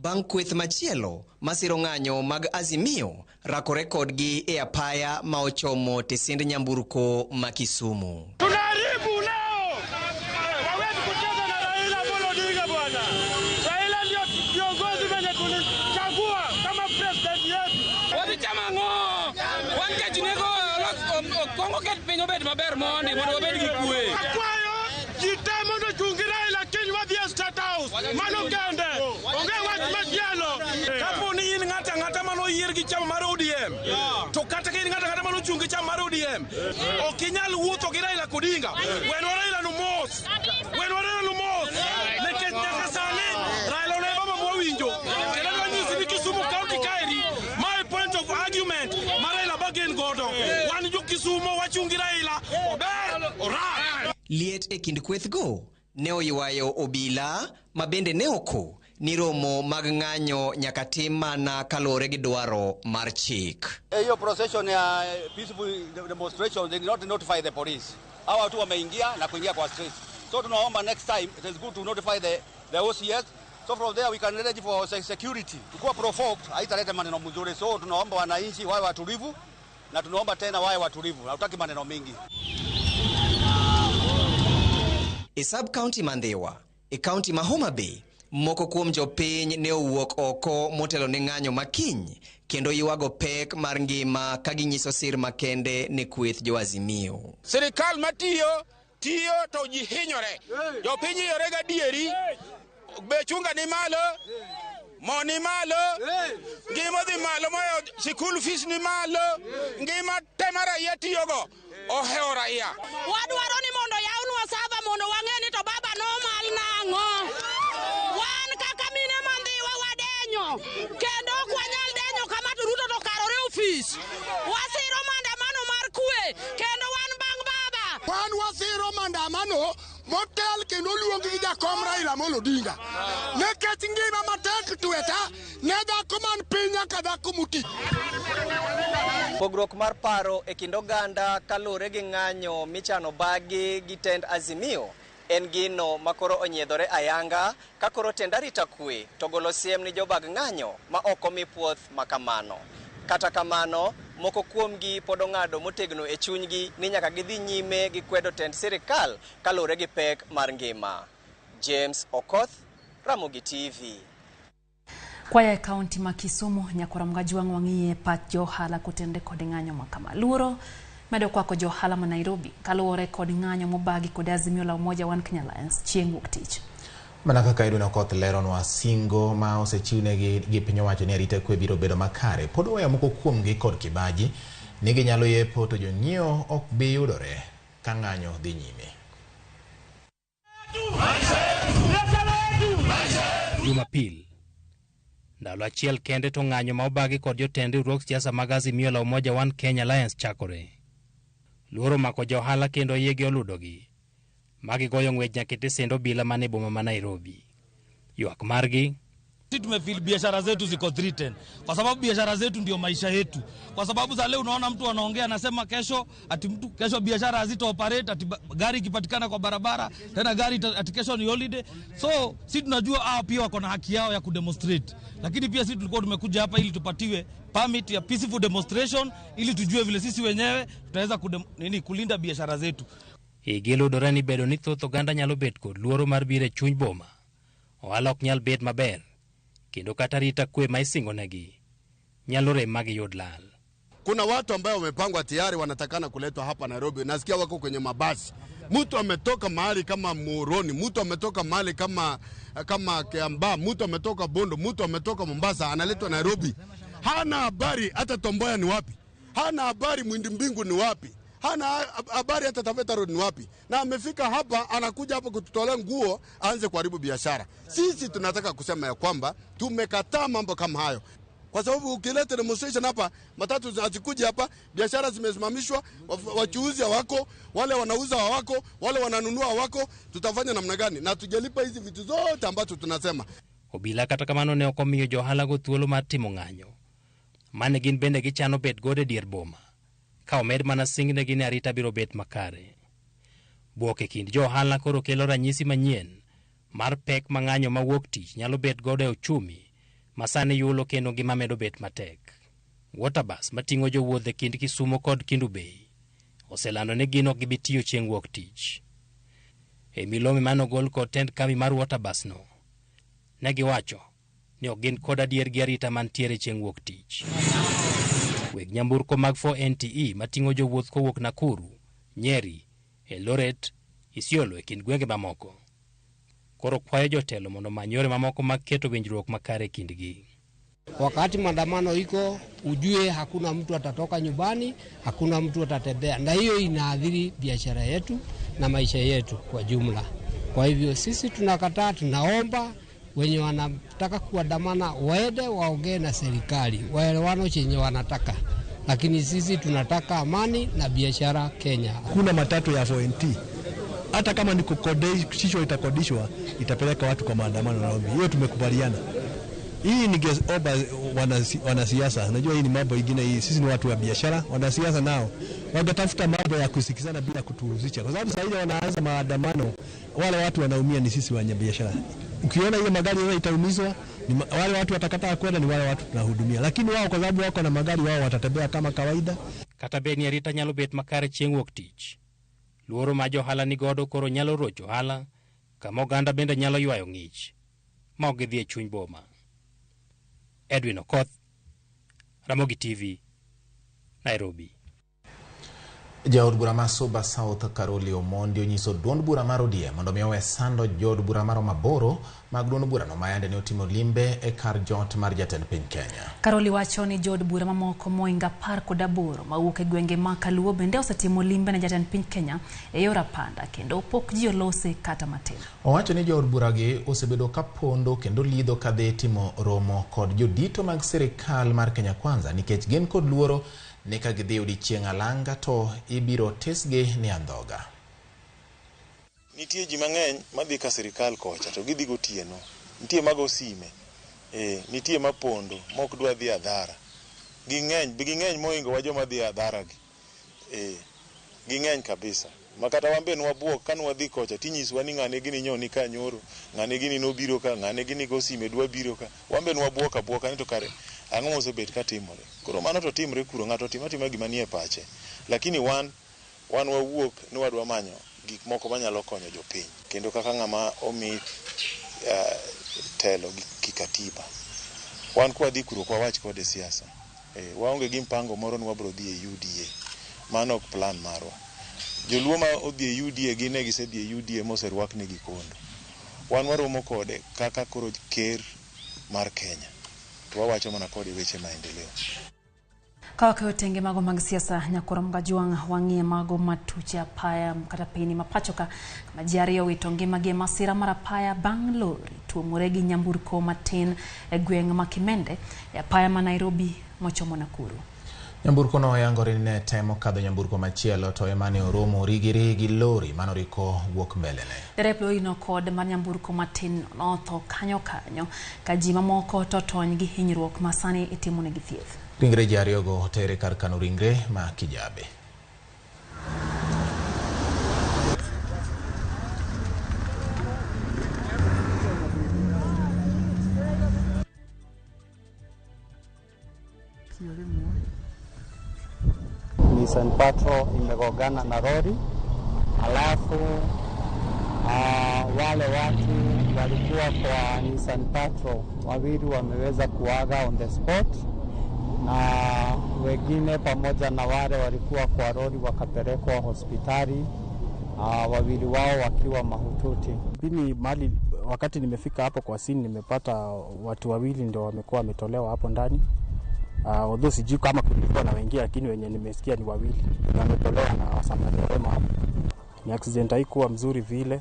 [SPEAKER 18] bang' kweth machielo masiro ng'anyo mag Azimio rakore kodgi e apaya ma ochomo tesiend nyamburko ma Kisumu.
[SPEAKER 20] Tunaharibu leo. Hawezi kucheza na Raila Amolo Odinga bwana. Raila ndio kiongozi mwenye tulichagua. An kech nego Kongo ket piny obed maber mondi mondo wabed gi kwe.
[SPEAKER 21] Akwayo ji te mondo ochung' gi Raila kiny wadhi e State House. Mano kende. Onge wach machielo.
[SPEAKER 22] Kapo ni in ng'ato ang'ata mane oyier gi chama mar ODM, to kata ka in ng'ato ang'ata mane ochung' gi chama mar ODM, ok inyal wuotho gi Raila Odinga. Wenwa Raila no mos. Wenwa Raila no mos. Nikech nyaka sani Raila ne baba mwawinjo. Kendo adwa nyisi ni Kisumu County kaeri, my point of argument ma Raila bargain godo. Wan jo Kisumo wachung' gi Raila, ober, orach.
[SPEAKER 18] Liet e kind kwethgo ne oywayo obila ma bende ne oko ni romo mag ng'anyo nyaka tim mana kaluwore gi dwaro mar chik.
[SPEAKER 23] Hiyo procession ya peaceful demonstration, they did not notify the police. Hawa watu wameingia na kuingia kwa streets. So tunaomba next time it is good to notify the OCS. So from there we can arrange for security. Kuwa provoked haitaleta maneno mzuri. So tunaomba wananchi wawe watulivu na tunaomba tena wawe watulivu. Hatutaki maneno mingi.
[SPEAKER 18] E sub county ma Ndhiwa, e county ma Homa Bay, moko kuom jopiny ne owuok oko motelo ne ng'anyo makiny kendo ywago pek mar ngima ka ginyiso sir makende ne kweth jo Azimio.
[SPEAKER 24] Sirikal matiyo tiyo to ji hinyore. Jopiny hinyore gadieri. Bech unga ni malo, mo ni malo, ngima odhi malo moyo sikul fees ni malo, ngima te ma raia tiyogo ohewo raia.
[SPEAKER 25] Wadwaro ni mondo yawnwa sava mondo wang'e ni to baba nomal nang'o. Wan kaka mine ma Ndhiwa wadenyo kendo ok wanyal denyo kama to Ruto to karore ofis. Wasiro maandamano mar kwe kendo wan bang' baba.
[SPEAKER 21] Wan wasiro maandamano motel kendo oluongi gi jakom Raila Amolo Odinga. Nikech ngima matek tweta ne dhako man piny nyaka dhako moti.
[SPEAKER 18] Pogruok mar paro e kind oganda kaluwore gi ng'anyo michano bagi gi tend Azimio en gino makoro onyiedhore ayanga ka koro tend arita kwe to golo siem ni jobag ng'anyo ma ok omi puoth makamano. Kata kamano, moko kuomgi pod ong'ado motegno e chunygi ni nyaka gidhi nyime gi kwedo tend sirikal kaluwore gi pek mar ngima. James Okoth, Ramogi TV.
[SPEAKER 1] Kwaya e kaunti ma Kisumu, nyakwara Mgajwang' wang'iye pach johala kotenore kod ng'anyo ma kama. Luoro medo kwako johala ma Nairobi kaluwore kod ng'anyo mobagi kod Azimio la Umoja One Kenya Alliance chieng' wuok tich.
[SPEAKER 2] Mana kaka Edwin Okoth leronwa, singo ma osechiwnegi gi piny owacho ni arita kwe biro bedo makare pod oweyo moko kuomgi kod kibaji ni ginyalo yepo to jonyiewo ok bi yudore ka ng'anyo dhi nyime.
[SPEAKER 26] Jumapil, ndalo achiel kende to ng'anyo ma obagi kod jotend riwruog siasa mag Azimio la Umoja One Kenya Alliance chakore. Luoro omako johala kendo yiegi oludogi. Magigoyo ng'wech nyaka e send obila mane boma ma Nairobi. Ywak margi:
[SPEAKER 27] Sisi tumefeel biashara zetu ziko threatened kwa sababu biashara zetu ndio maisha yetu. Kwa sababu za leo unaona mtu anaongea anasema kesho ati mtu kesho biashara hazita operate, ati gari ikipatikana kwa barabara tena gari ati kesho ni holiday. So sisi tunajua hao pia wako na haki yao ya kudemonstrate, lakini pia sisi tulikuwa tumekuja hapa ili tupatiwe permit ya peaceful demonstration ili tujue vile sisi wenyewe tutaweza kulinda biashara zetu.
[SPEAKER 26] Igi ludore ni bedo ni thoth oganda nyalo bet kod luoro mar biro e chuny boma. Ohala ok nyal bet maber, kendo kata arita kwe ma isingonegi nyalo rem ma giyud lal.
[SPEAKER 28] Kuna watu ambao wamepangwa tayari wanatakana kuletwa hapa Nairobi. Nasikia wako kwenye mabasi. Mtu ametoka mahali kama Muhoroni, mtu ametoka mahali kama Kiambaa, mtu ametoka Bondo, mtu ametoka Mombasa, analetwa Nairobi. Hana habari hata Tom Mboya ni wapi. Hana habari Mwindi Mbingu ni wapi. Hana habari hata Taveta Road ni wapi. Na amefika hapa, anakuja hapa kututolea nguo, aanze kuharibu biashara. Sisi tunataka kusema ya kwamba tumekataa mambo kama hayo. Kwa sababu ukileta demonstration hapa, matatu hazikuji hapa, biashara zimesimamishwa, wachuuzi hawako, wale wanauza hawako, wale wananunua hawako, tutafanya namna gani? Na tujalipa hizi vitu zote ambazo tunasema.
[SPEAKER 26] Obila kata kamano ne ok omiyo johala go thuolo mar timo ng'anyo. Mane gin bende gichano bet godo e dier boma. Ka omed mana singnegi ni arita biro bet makare. Bwok e kind johala koro kelo ranyisi manyien mar pek ma ng'anyo mawuok tich nyalo bet godo e uchumi ma sani yulo kendo ngima medo bet matek. Waterbus mating'o jowuoth e kind Kisumu kod Kendu Bay oselando ni gin ok gibi tiyo chieng' wuok tich. E milome manogol kod tend kambi mar Waterbus no, ne giwacho ni ok gin kod adier gi arita mantiere chieng' wuok tich. Weg nyamburko mag 4NTE mating'o jowuoth kowuok Nakuru, Nyeri, Eldoret, Isiolo e kind gwenge mamoko. Koro kwayo jotelo mondo omany yore mamoko mag keto winjruok makare e kindgi.
[SPEAKER 4] Wakati maandamano iko, ujue hakuna mtu atatoka nyumbani, hakuna mtu atatembea, na hiyo inaathiri biashara yetu na maisha yetu kwa jumla. Kwa hivyo sisi tunakataa, tunaomba wenye wanataka kuandamana waende waongee na serikali, waelewano chenye wanataka, lakini sisi tunataka amani na biashara Kenya.
[SPEAKER 5] Kuna matatu ya 4NT hata kama ni kukodishwa itakodishwa, itapeleka watu kwa maandamano Nairobi. Hiyo tumekubaliana. Hii ningeomba wanasiasa, najua hii ni mambo ingine hii, sisi ni watu wa biashara. Wanasiasa nao wangetafuta mambo ya kusikizana bila kutuhusisha, kwa sababu sasa hivi wanaanza maandamano, wale watu wanaumia ni sisi wenye biashara. Ukiona hiyo magari sasa itaumizwa, ni wale watu watakataa kwenda, ni wale watu tunahudumia, lakini wao kwa sababu wako na magari wao watatembea kama kawaida.
[SPEAKER 26] Kata bed ni arita nyalo bet makare chieng' wuok tich, luoro ma johala ni godo koro nyalo rocho ohala, kama oganda bende nyalo ywayo ng'ich ma ok gidhi e chuny boma. Edwin Okoth, Ramogi TV, Nairobi.
[SPEAKER 2] Jaod bura ma Suba South Caroli Omondi onyiso duond bura mar ODM mondo mi owe sando jood bura maromo 8 mag duond burano ma yande ne otimo limbe e kar jot mar jatend piny Kenya.
[SPEAKER 1] Karoli wacho ni jood bura mamoko moingo 18 mawuok e gwenge ma Kaluo bende osetimo limbe ne jatend piny Kenya e yor apanda kendo pok ji olose kata matin.
[SPEAKER 2] Owacho ni jood buragi osebedo ka pondo kendo lidho kadhi timo romo kod jodito mag sirikal mar Kenya Kwanza nikech gin kod luoro ni ka gidhi odiechieng' alanga to ibiro tesgi ni andhoga.
[SPEAKER 6] Nitie ji mang'eny madhi ka sirikal kocha to gidhi gotieno. Nitie mago sime, nitie mapondo mok dwa dhi adhara. Ging'eny mohingo wa joma dhi adhara gi. Ging'eny kabisa. Makata wan be nwabuok ka nwadhi kocha tinyiswa ni ng'ane gini nyoni ka nyoro, ng'ane gini nobiro ka, ng'ane gini go sime dwa biro ka. Wan be nwabuok abuoka ni to kare ang'o mosebet ka timore. Koro mano to timre kuro, ng'ato timo atima gima nie pache. Lakini wan wawuok ni wadwa manyo gik moko manyalo konyo jopiny. Kendo kaka ng'ama omi telo gi kikatiba. Wan kwadhi kuro kwa wach kode siasa. Waonge gi mpango moro ni wabro dhi e UDA. Mano ok plan marwa. Joluo ma odhi e UDA gin ne gisedhi e UDA moserwaknegi kondo. Wan waromo kode kaka koro ker mar Kenya. To wawacho mana kode weche maendeleo.
[SPEAKER 1] Ka wakeyo tenge mago mag siasa, Nyakoro Mgajwang' wang'iye mago matuche apaya kata piny ma pacho ka kama ji ariyo owito ngimagi e masira mar apaya bang' lori tuomore gi nyamburko matin e gweng' ma Kimende e apaya ma Nairobi mochomo Nakuru.
[SPEAKER 2] Nyamburko no oyangore ni ne temo kadho nyamburko machielo to ema ne oromo rigiri gi lori manoriko wuok mbelene.
[SPEAKER 1] Derep lorino kod mar nyamburko matin notho kanyo kanyo ka ji mamoko to tony gi hinyruok ma sani itimonegi thieth.
[SPEAKER 2] Ringre ji ariyogo otere kar kano ringre ma Kijabe.
[SPEAKER 7] Nissan Patrol imegongana na lori, alafu wale watu walikuwa kwa Nissan Patrol wawili wameweza kuaga on the spot, na wengine pamoja na wale walikuwa kwa lori wakapelekwa hospitali, wawili wao wakiwa mahututi.
[SPEAKER 8] Mimi mali wakati nimefika hapo kwa scene nimepata watu wawili ndio wamekuwa wametolewa hapo ndani. Although sijui kama kulikuwa na wengine, lakini wenye nimesikia ni wawili wametolewa na wasamaria wema hapo. Ni accident haikuwa mzuri vile,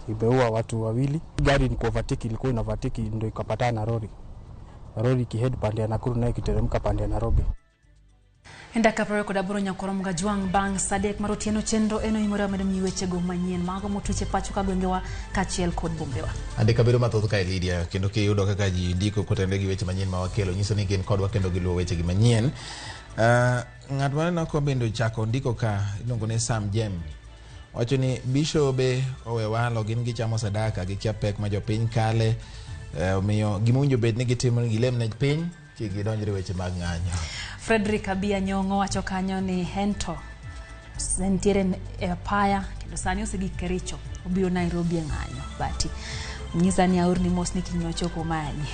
[SPEAKER 8] imeua watu wawili. Gari ni kuovertake, ilikuwa ina overtake ndio ikapatana na lori. Lori ikihead pande ya Nakuru nayo ikiteremka pande ya Nairobi.
[SPEAKER 1] Dakika 28 Nyakoro Mgajwang' bang' saa 3 mar otieno chenro eno imore wamedo miyi wechego manyien mago motuch e pacho ka gwengewa kaachiel kod bombewa.
[SPEAKER 2] Andika bedo mathoth kae Lydia, kendo kiyudo kaka ji ndiko kotenore gi weche manyien ma wakelo nyiso ni gin kodwa kendo giluwo wechegi manyien. Ng'at maneno ko bende ochako ndiko ka iluongo ni Sam Jem wacho ni bishobe owe walo gin gichamo sadaka gikia pek ma jopiny kale, omiyo gima owinjo bed ni gitimo ni gilem ne piny kik gidonjre weche mag ng'anyo.
[SPEAKER 1] Frederick Abia Nyong'o wacho kanyo ni ento nitiere e apaya kendo sani osegik Kericho obiro Nairobi e ng'anyo. Bati nyisa ni aorni mos ni kiny nochopo manyi.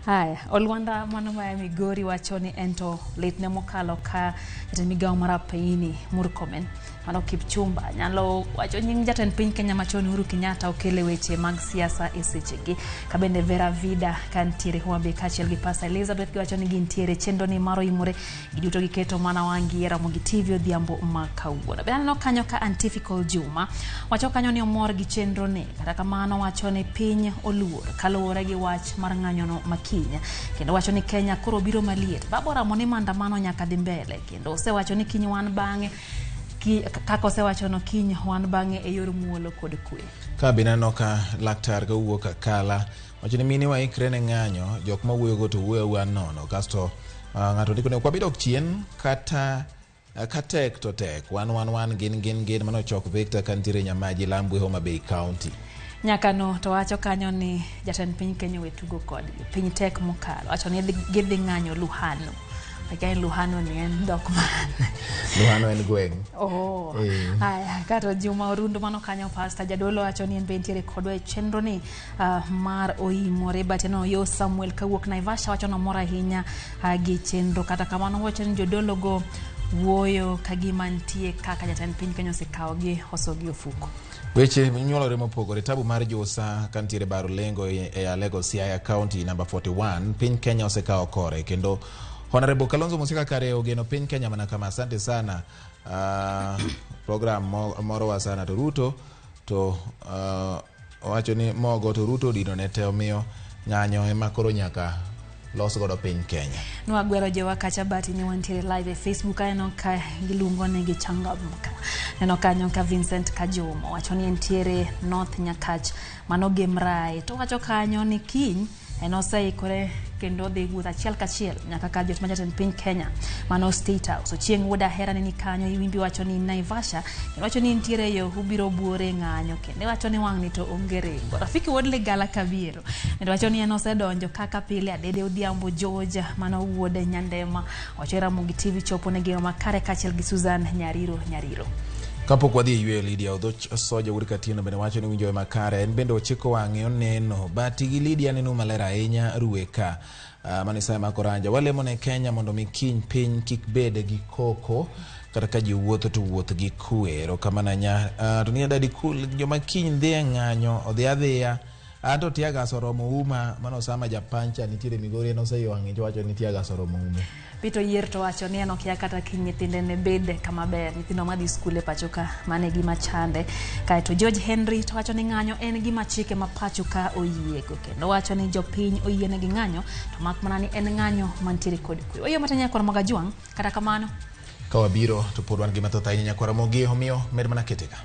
[SPEAKER 1] Haya, Olwanda mano maya Migori wacho ni ento litne mokalo ka jatend migawo mar apeini Murkomen mano Kipchumba nyalo wacho nying jatend piny Kenya machon Uhuru Kenyatta okele weche mag siasa e sechegi. Ka bende Vera Vida ka nitiere Homa Bay kaachiel gi Pastor Elizabeth giwacho ni gintiere chenro ni mar oimore giduto giketo mana wang'gi e Ramogi TV odhiambo ma kawuono. Bende aneno kanyo ka Antifical Juma wacho kanyo ni omor gi chenro ni kata kamano wacho ni piny oluor kaluwore gi wach mar ng'anyono makiny kendo wacho ni Kenya koro biro maliet. Baba oramo ni maandamano nyaka dhi mbele kendo osewacho ni kiny wan bang'e kaka osewachono kiny wan bang'e e yor muolo kod kwe.
[SPEAKER 2] Ka be naneno ka laktar kawuok Akala wacho ni mine waikre ne ng'anyo jok mawuoyogo to wuoyo awuoya nono kasto ng'ato ndiko ni ok wabidok chien kata ka tek to tek wan wan wan gin gin gin mano chok Victor kantiere Nyamaji Lambwe Homa Bay County.
[SPEAKER 1] Nyakano to wacho kanyo ni jatend piny Kenya owe tugo kodgi. Piny tek mokalo. Wacho ni gidhi ng'anyo Luhano. Akia ni Luhano ni en dhok mane.
[SPEAKER 2] Luhano en gweng'.
[SPEAKER 1] Oh. Aya, kato Juma Orundu mano kanyo Pastor Jadolo wacho ni en be nitiere kodwa e chenro ni mar oimore but no yo Samuel kawuok Naivasha wacho nomor ahinya gi chenro kata kamano wacho ni jodolo go wuoyo ka gima nitie kaka jatend piny Kenya osekawogi osogi ofuko.
[SPEAKER 2] Weche nyuolore mopogore. Tabu mar Josa kantiere Baro Lengo e Alego Siaya County number 41 piny Kenya osekawo kore kendo Honorable Kalonzo Musyoka kare ogeno piny Kenya mana kama. Asante sana program morowa sana to Ruto to owacho ni mogo to Ruto odino ne te omiyo ng'anyo ema koro nyaka los godo piny Kenya.
[SPEAKER 1] Nwagwero jowa kacha bati ni wantiere live e Facebook aneno ka giluongo ni gichangamka. Neno kanyo ka Vincent Kajomo wacho ni entiere North Nyakach mano Gemrae to wacho kanyo ni kiny en oseikore kendo dhi wuoth achiel kachiel nyaka ka jot ma jatend piny Kenya mano State House. Ochieng' wuod Ahera ni kanyo Iwimbi wacho ni Naivasha kendo wacho ni nitiere yo ubiro buore ng'anyo kendo wacho ni wang'ni to onge ringo. Rafiki wuod Ligala Kabiero kendo wacho ni en osedonjo kaka pile Adede Odhiambo George mano wuod Nyandema wacho Ramogi TV chopo ne gima makare kaachiel gi Susan Nyariro Nyariro.
[SPEAKER 2] Kapok wadhi e yweyo Lydia Odhoch Soja wuod Katieno bende wacho ni winjo makare en bende ochiko wang'e oneno bati gi Lydia neno maler ahinya ruwe ka mano Isaya Makoranja walemo ne Kenya mondo mi kiny piny kik bed gi koko kata ka ji wuotho to wuoth gi kwe. Erokamano nya to ni dadi kul joma kiny dhi e ng'anyo odhi adhiya anto teargas oromo uma mano Osama Japancha nitiere Migori en oseywang'e to wacho ni teargas oromo ume.
[SPEAKER 1] Peter Oyier to wacho ni en okia kata kiny nyithinde ne bed kama ber nyithindo madhi skul e pacho ka mano e gima chande. Kaeto George Henry to wacho ni ng'anyo en gima chike ma pacho ka oyiego kendo wacho ni jopiny oyienegi ng'anyo to mak mana ni en ng'anyo mantiere kod kwe. Wayie matin nyakwar Mogajwang' kata kamano
[SPEAKER 2] ka wabiro to pod wan gi mathoth ahinya nyakwar Ramogi omiyo med mana kete ka.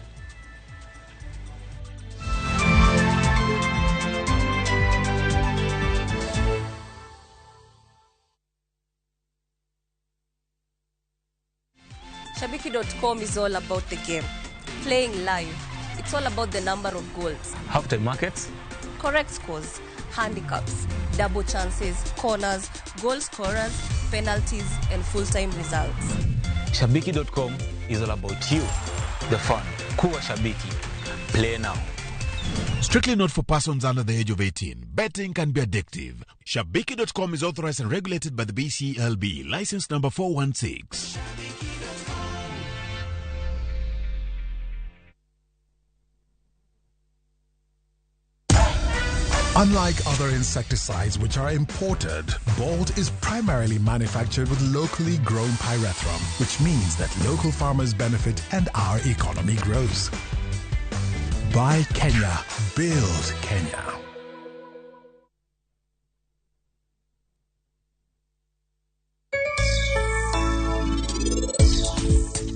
[SPEAKER 3] Shabiki.com is all about the game. Playing live. It's all about the number of goals.
[SPEAKER 9] Halftime markets.
[SPEAKER 3] Correct scores. Handicaps. Double chances. Corners. Goal scorers. Penalties. And full-time results.
[SPEAKER 9] Shabiki.com is all about you. The fun. Kuwa Shabiki. Play now.
[SPEAKER 10] Strictly not for persons under the age of 18. Betting can be addictive. Shabiki.com is authorized and regulated by the BCLB. License number 416.
[SPEAKER 11] Unlike other insecticides which are imported, Bolt is primarily manufactured with locally grown pyrethrum, which means that local farmers benefit and our economy grows. Buy Kenya, build Kenya.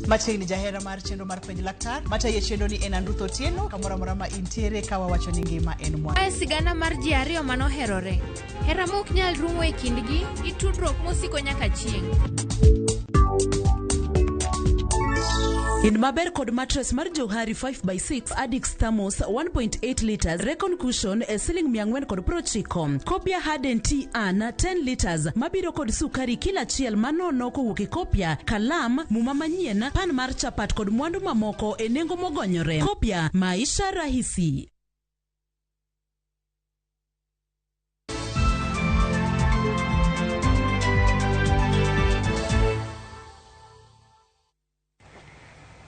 [SPEAKER 12] Machiegni jahera mar chenro mar penj laktar matayo chenro ni en Andruth Otieno kamoro amora ma intiere ka wawacho ni ngima en mwandu.
[SPEAKER 14] Mae sigana mar ji ariyo manoherore. Hera mok nyal rumo e kindgi gi tudruok mosiko nyaka chieng'.
[SPEAKER 15] In maber kod mattress mar Johari 5x6 Addix Thermos 1.8 liters Recon Cushion e siling 490. Kopia Harden Tea An 10 liters mabiro kod sukari kila achiel manono kowuok e Kopia, kalam, muma manyien, pan mar chapat kod mwandu mamoko e nengo mogonyore. Kopia, maisha rahisi.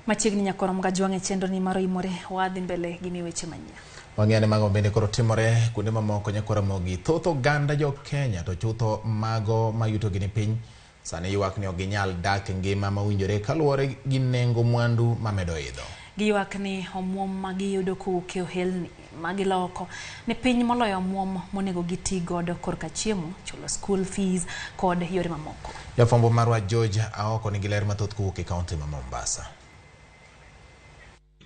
[SPEAKER 1] Machiegni nyakoro Mgajwang' e chenro ni mar oimore wadhi mbele gi weche manyien.
[SPEAKER 2] Wang'eyo ni mago bende koro timore kuonde mamoko nyakoro Ramogi. Thoth oganda jo Kenya to chutho mago ma yutogi ni piny sani ywak ni ok ginyal dak e ngima mowinjore kaluwore gi nengo mwandu mamedo idho.
[SPEAKER 1] Giywak ni omuom ma giyudo kowuok e ohelni magiloko ni piny moloyo omuom monego giti godo korka chiemo, chulo school fees kod yore mamoko.
[SPEAKER 2] Jafwambo marwa George Aoko nigi ler mathoth kowuok e kaunti ma Mombasa.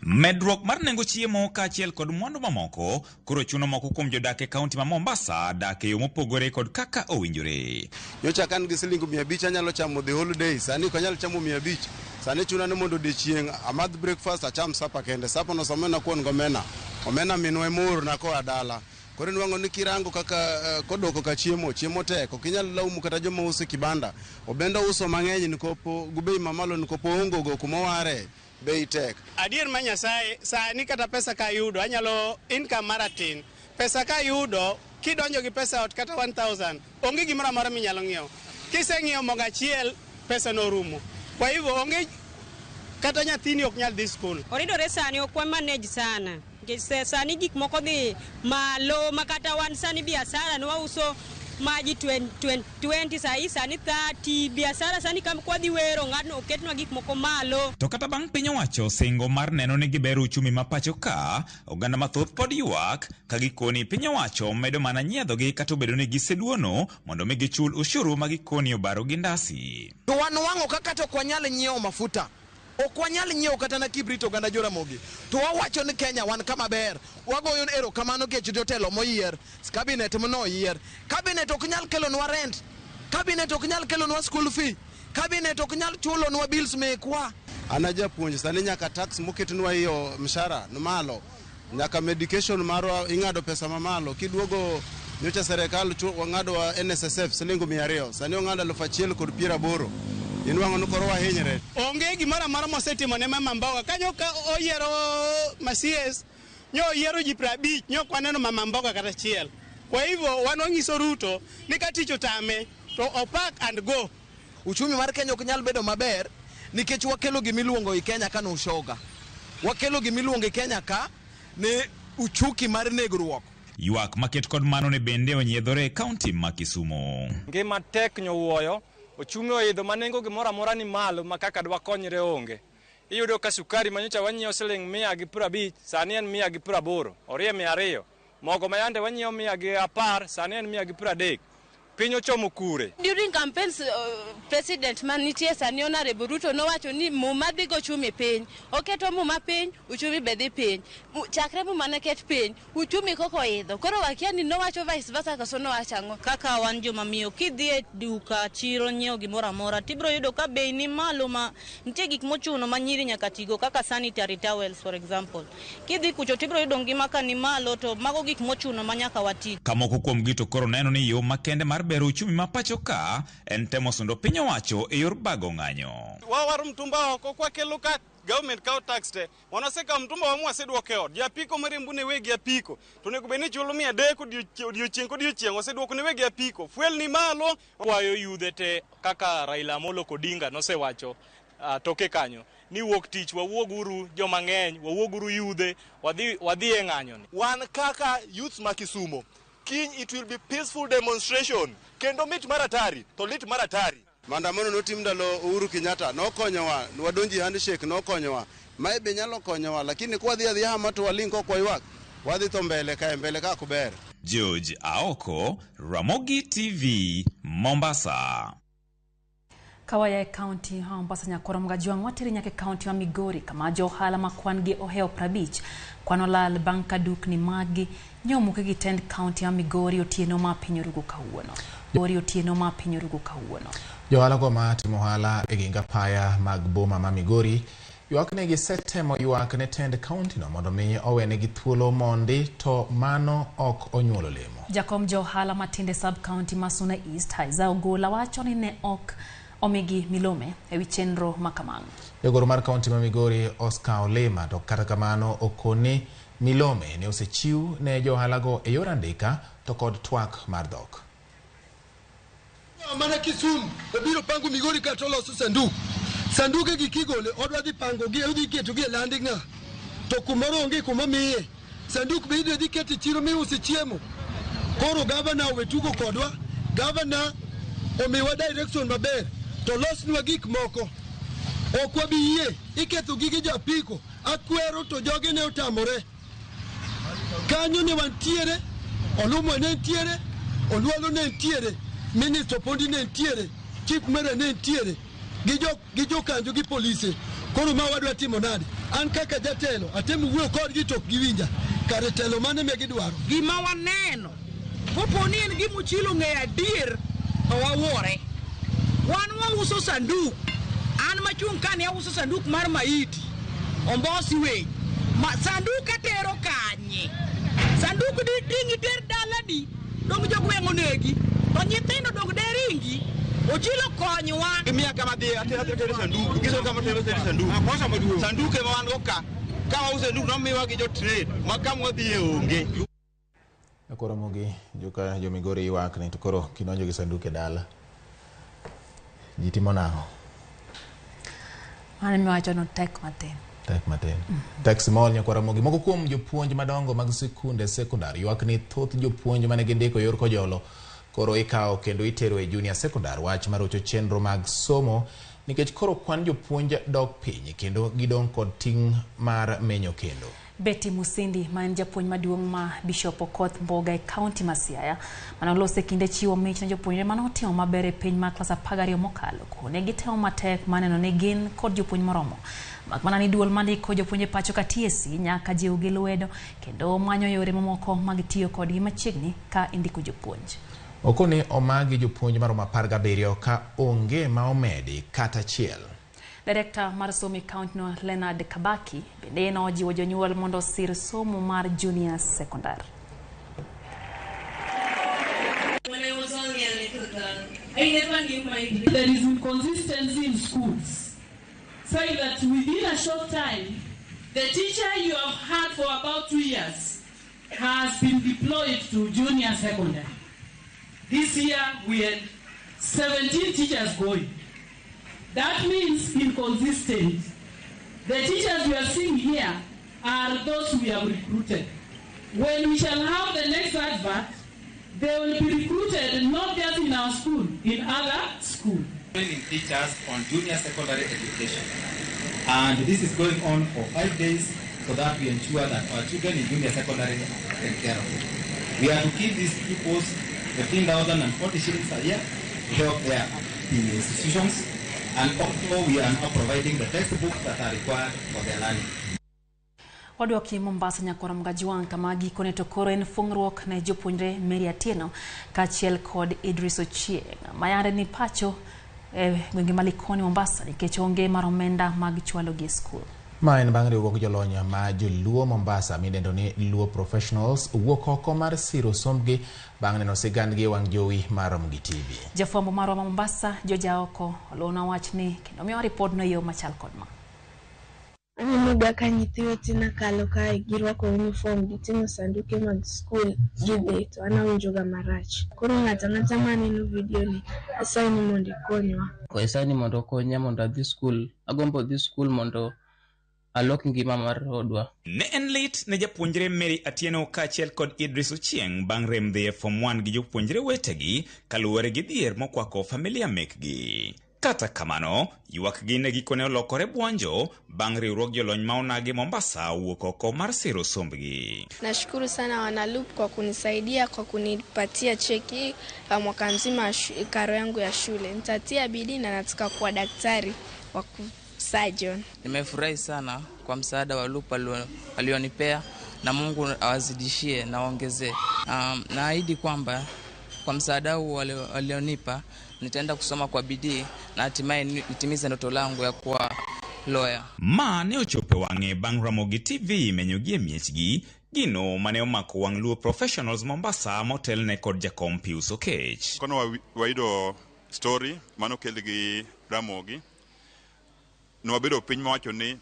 [SPEAKER 13] Medruok mar nengo chiemo kaachiel kod mwandu mamoko koro chuno moko kuom jodak e kaunti ma Mombasa dak e yo mopogore kod kaka owinjore.
[SPEAKER 28] Nyocha ka an gi siling 500 anyalo chamo the whole day, sani ok anyal chamo 500. Sani chuna ni mondo odiechieng' amadh breakfast acham sapa kende. Sapa no samoro nakuon gomena. Omena minwa ema oorona koa dala. Koro inwang'o ni kirango kaka kodoko ka chiemo, chiemo tek. Ok inyal laumu kata joma uso e kibanda. Obenda uso mang'eny nikopo gi bei mamalo nikopo oongo go kuma oware. Bei tek.
[SPEAKER 16] Adier ma Nyasaye, sani kata pesa ka ayudo, anyalo income mara tin. Pesa ka ayudo, kidonjo gi pesa ot kata 1000, onge gimoro amora minyalo ng'iewo. Kiseng'iewo mogo achiel, pesa no orumo. Kwa hivyo onge kata nyathini ok nyal dhi skul.
[SPEAKER 17] Oridore sani ok wa manage sana. Nikech sani gik moko dhi malo ma kata wan sani biashara ne wauso maji 20 sahi sani 30 biashara sani kam kwadhi wero ng'atno oketnwa gik moko malo.
[SPEAKER 13] To kata bang' piny owacho singo mar neno ni gibero uchumi ma pacho ka, oganda mathoth pod ywak ka gikoni piny owacho medo mana nyiedhogi kata obedo ni giseduono mondo mi gichul ushuru ma gikoni obaro gi ndasi.
[SPEAKER 19] To wan wang'o kaka to ok wanyal nyiewo mafuta, ok wanyal nyiewo kata na kibrit oganda Joramogi. To wawacho ni Kenya wan kama ber. Wagoyo erokamano kech jotelo moyier, cabinet manoyier. Cabinet ok nyal kelonwa rent, cabinet ok nyal kelonwa school fee, cabinet ok nyal chulonwa bills mekwa.
[SPEAKER 28] An ajapuonj sani nyaka tax moketnwa iyo mshahara ni malo. Nyaka medication marwa ing'ado pesa mamalo. Kiduogo nyocha serikal wang'ado wa NSSF siling 200, sani ong'ado 1080. Inwang'o ni koro wahinyre.
[SPEAKER 16] Onge gimoro amora mosetimo ne mama mboga. Kanyo ka oyiero Masies, nyo oyiero ji 50, nyo ok waneno mama mboga kata achiel. Kwa hivyo wan wanyiso Ruto ni ka tich otame to opak and go.
[SPEAKER 19] Uchumi mar Kenya ok nyal bedo maber nikech wakelo gimiluongo i Kenya ka ni ushoga. Wakelo gimiluongo i Kenya ka ni uchuki mar negruok.
[SPEAKER 13] Ywak maket kod mano ne bende onyiedhore e kaunti ma Kisumu.
[SPEAKER 20] Ngima tek nyowuoyo, ochumi oidho ma nengo gimoro amora ni malo ma kaka dwakonyre onge. Iyudo ka sukari manyocha wanyiewo siling 150, sani en 180, orie 200. Mogo ma yande wanyiewo 110, sani en 130. Piny ochomo kure.
[SPEAKER 22] During campaigns, president manitie sani Honorable Ruto nowacho ni muma dhi go uchumi piny. Oketo muma piny, uchumi be dhi piny. Chakre muma ne ket piny, uchumi koko oidho. Koro wakia ni nowacho vice versa koso nowacho ang'o.
[SPEAKER 23] Kaka wan joma miyo, kidhi e duka chiro nyiewo gimoro amora, tibiro yudo ka bei ni malo ma nitie gik mochuno ma nyiri nyaka tigo kaka sanitary towels for example. Kidhi kucho tibiro yudo ngima ka ni malo to mago gik mochuno ma nyaka wati.
[SPEAKER 13] Kamoko kuom gi to koro neno ni yo makende mar bero uchumi ma pacho ka en temo sundo piny owacho e yor bago ng'anyo.
[SPEAKER 24] Wawaro mtumba oko kwakelo ka government kawo tax te. Wan wasekawo mtumba wa mwaseduoko e ot. Japiko mariembo ne wegi apiko. To onego bed ni chulo 300 odiochieng' kodiochieng' oseduoko ne wegi apiko. Fuel ni malo.
[SPEAKER 29] Kwayo yudhe te kaka Raila Amolo Odinga nosewacho toke kanyo ni wuok tich wawuoguru joma ng'eny, wawuoguru yudhe, wadhi e ng'anyo ni.
[SPEAKER 30] Wan kaka youths ma Kisumo, kiny it will be peaceful demonstration kendo mit mar atari to lit mar atari.
[SPEAKER 28] Maandamano notim ndalo Uhuru Kenyatta nokonyowa, wadonji handshake nokonyowa. Mae be nyalo konyowa, lakini kwadhi adhiya hama to waling ok waywak, wadhi to mbele kae, mbele ka ok ber.
[SPEAKER 13] George Aoko, Ramogi TV, Mombasa.
[SPEAKER 1] Kawaya e kaunti ma Mombasa nyakoro Mgajwang' wateri nyaka e kaunti ma Migori kama jo ohala ma kwan gi ohewo 50 kwan olal bang' ka dukni maggi nyomuki gi tend kaunti ma Migori otieno ma piny orugo kawuono. Migori otieno ma piny orugo kawuono.
[SPEAKER 2] Jo ohala go ma timo ohala e ging apaya mag boma ma Migori ywak ni gisetemo ywak ne tend kaunti no mondo mi owenegi thuolo mondi to mano ok onyuolo lemo.
[SPEAKER 1] Jakom jo ohala matindo e sub county ma Suna East Isaiah Ogola wacho ni ne ok omigi milome ewi chenro ma kamano.
[SPEAKER 2] Jagoro mar kaunti ma Migori Oscar Olema to kata kamano okoni milome ne osechiw ne jo ohalago e yor andika to kod twak mar dhok.
[SPEAKER 31] Mana Kisumu obiro pango Migori ka to loso sanduk.
[SPEAKER 4] Sanduke gi kigole odwa dhi pango gi odhi keto gi e land ng'a. To kumoro onge kuma miye. Sanduk be idhi dhi keto e chiro miuse chiemo. Koro gavana owe tugo kodwa. Gavana omiwa direction maber to losnwa gik moko. Ok wabi yie iketho gige jo apiko. Akwero to jogi ne otamore. Kanyo ne wantiere, Olumwa ne nitiere, Olwalo ne nitiere, Minister Opondi ne nitiere, Chief Mera ne nitiere, gi jokanjo gi polise. Koro ma wadwa timo nade? An kaka jatelo atemo wuoyo kodgi to ok giwinja. Kare telo mane me gidwaro?
[SPEAKER 5] Gima waneno, kopo ni en gima Ochilo ong'eyo adier, to wawuore. Wan wauso sanduk. An machung' ka ni auso sanduk mar maiti, ombosi weny. Ma sanduk atero kanye? Sanduk di ting' iter dalani, dong' jogweng' onegi. To nyithindo dong' deringi. Ochilo konywa.
[SPEAKER 6] Gimiya kama dhi atero atero sanduk. Giso kama tero tero sanduk. Sanduk ema wan go ka. Ka wauso sanduk nomiwa gi jo trade ma kama wadhiye onge.
[SPEAKER 2] Koro mogi joka jo Migori ywak ni to koro kidonjo gi sanduk e dala ji timo nang'o?
[SPEAKER 1] Mano miwacho no tek matin.
[SPEAKER 2] Tek matin. Tek small nyakwara Ramogi. Moko kuom jopuonj madongo mag sikunde sekondar ywak ni thoth jopuonj mane gindiko yor kojolo koro ikawo kendo itero e junior secondar. Wach marocho chenro mag somo nikech koro kwan jopuonj dok piny kendo gidong' kod ting' mar menyo kendo.
[SPEAKER 1] Betty Musindi ma en japuonj maduong' ma Bishop Okoth Mboga e kaunti ma Siaya manoloso e kinde chiwo mich ne jopuonjre manotimo maber e piny mar klas 12 mokalo. Kone gitemo matek maneno ni gin kod jopuonj moromo. Mak mana ni duol mandiko jopuonje pacho ka TSC nyaka jiwgi lwedo kendo manyo yore mamoko mag tiyo kodgi machiegni ka indiko jopuonj.
[SPEAKER 2] Okoni omagi jopuonj maromo 17 ka onge ma omedi kata achiel.
[SPEAKER 1] Director mar somo e kaunti no Leonard Kabaki bende nojiwo jonyuol mondo osir somo mar junior secondary.
[SPEAKER 7] When I was only a little girl, I never knew my dream.
[SPEAKER 8] There is inconsistency in schools. Say that within a short time, the teacher you have had for about 2 years has been deployed to junior secondary. This year we had 17 teachers going. That means inconsistent. The teachers we are seeing here are those we have recruited. When we shall have the next advert, they will be recruited not just in our school, in other schools.
[SPEAKER 18] Training teachers on junior secondary education. And this is going on for 5 days so that we ensure that our children in junior secondary are taken care of. We are to give these pupils 15,040 shillings a year to help their in institutions. And also we are now providing the textbooks that are required for their learning.
[SPEAKER 1] Wadwoki Mombasa nyakwara Mgajuang kama gikone to koro en fung'ruok ne jopuonjre Mary Atieno kaachiel kod Idris Ochieng' mayande ni pacho gwenge ma Likoni Mombasa nikech onge mar omenda mag chwalogi e skul.
[SPEAKER 2] Ma en bang' riwruog jolony ma joluo Mombasa midendo ni Luo Professionals wuok oko mar siro sombgi bang' neno sigandgi e wang' jowi mar Ramogi TV.
[SPEAKER 1] Jafwambo marwa ma Mombasa Joja Oko olona wachni kendo miyowa ripodno e yo machal kod ma.
[SPEAKER 21] Anenoga ka nyithi wetena kalo kae girwako uniform giting'o sanduke mag skul gidhi to an awinjoga marach. Koro ng'ato ang'ata maneno video ni asayi ni mondo ikonywa.
[SPEAKER 25] Asayi ni mondo okonya mondo adhi skul. Agombo dhi skul mondo alok ngima mar odwa.
[SPEAKER 13] Ne en lit ne japuonjre Mary Atieno kaachiel kod Idris Ochieng' bang' rem dhi e form 1 gi jopuonjre wetegi kaluwore gi dhier mokwako familia mekgi. Kata kamano, ywakgi ne gikone olokore buonjo bang' riwruog jolony ma onagi Mombasa wuok oko mar siro sombgi.
[SPEAKER 21] Nashukuru sana wanaLUP kwa kunisaidia kwa kunipatia cheki ya mwaka mzima karo yangu ya shule. Nitatia bidii na nataka kuwa daktari wa surgeon.
[SPEAKER 25] Nimefurahi sana kwa msaada wa LUP alionipea na Mungu awazidishie na waongezee. Naahidi kwamba kwa msaada huu walionipa nitaenda kusoma kwa bidii na hatimaye nitimize ndoto langu ya kuwa lawyer.
[SPEAKER 13] Ma ne ochopo e wang'e bang' Ramogi TV menyogi e miechgi gino mane omako wang' Luo Professionals Mombasa motelne kod jakom Pius Okech.
[SPEAKER 26] Kono wayudo story mano kel gi Ramogi. Nwabedo piny mawacho ni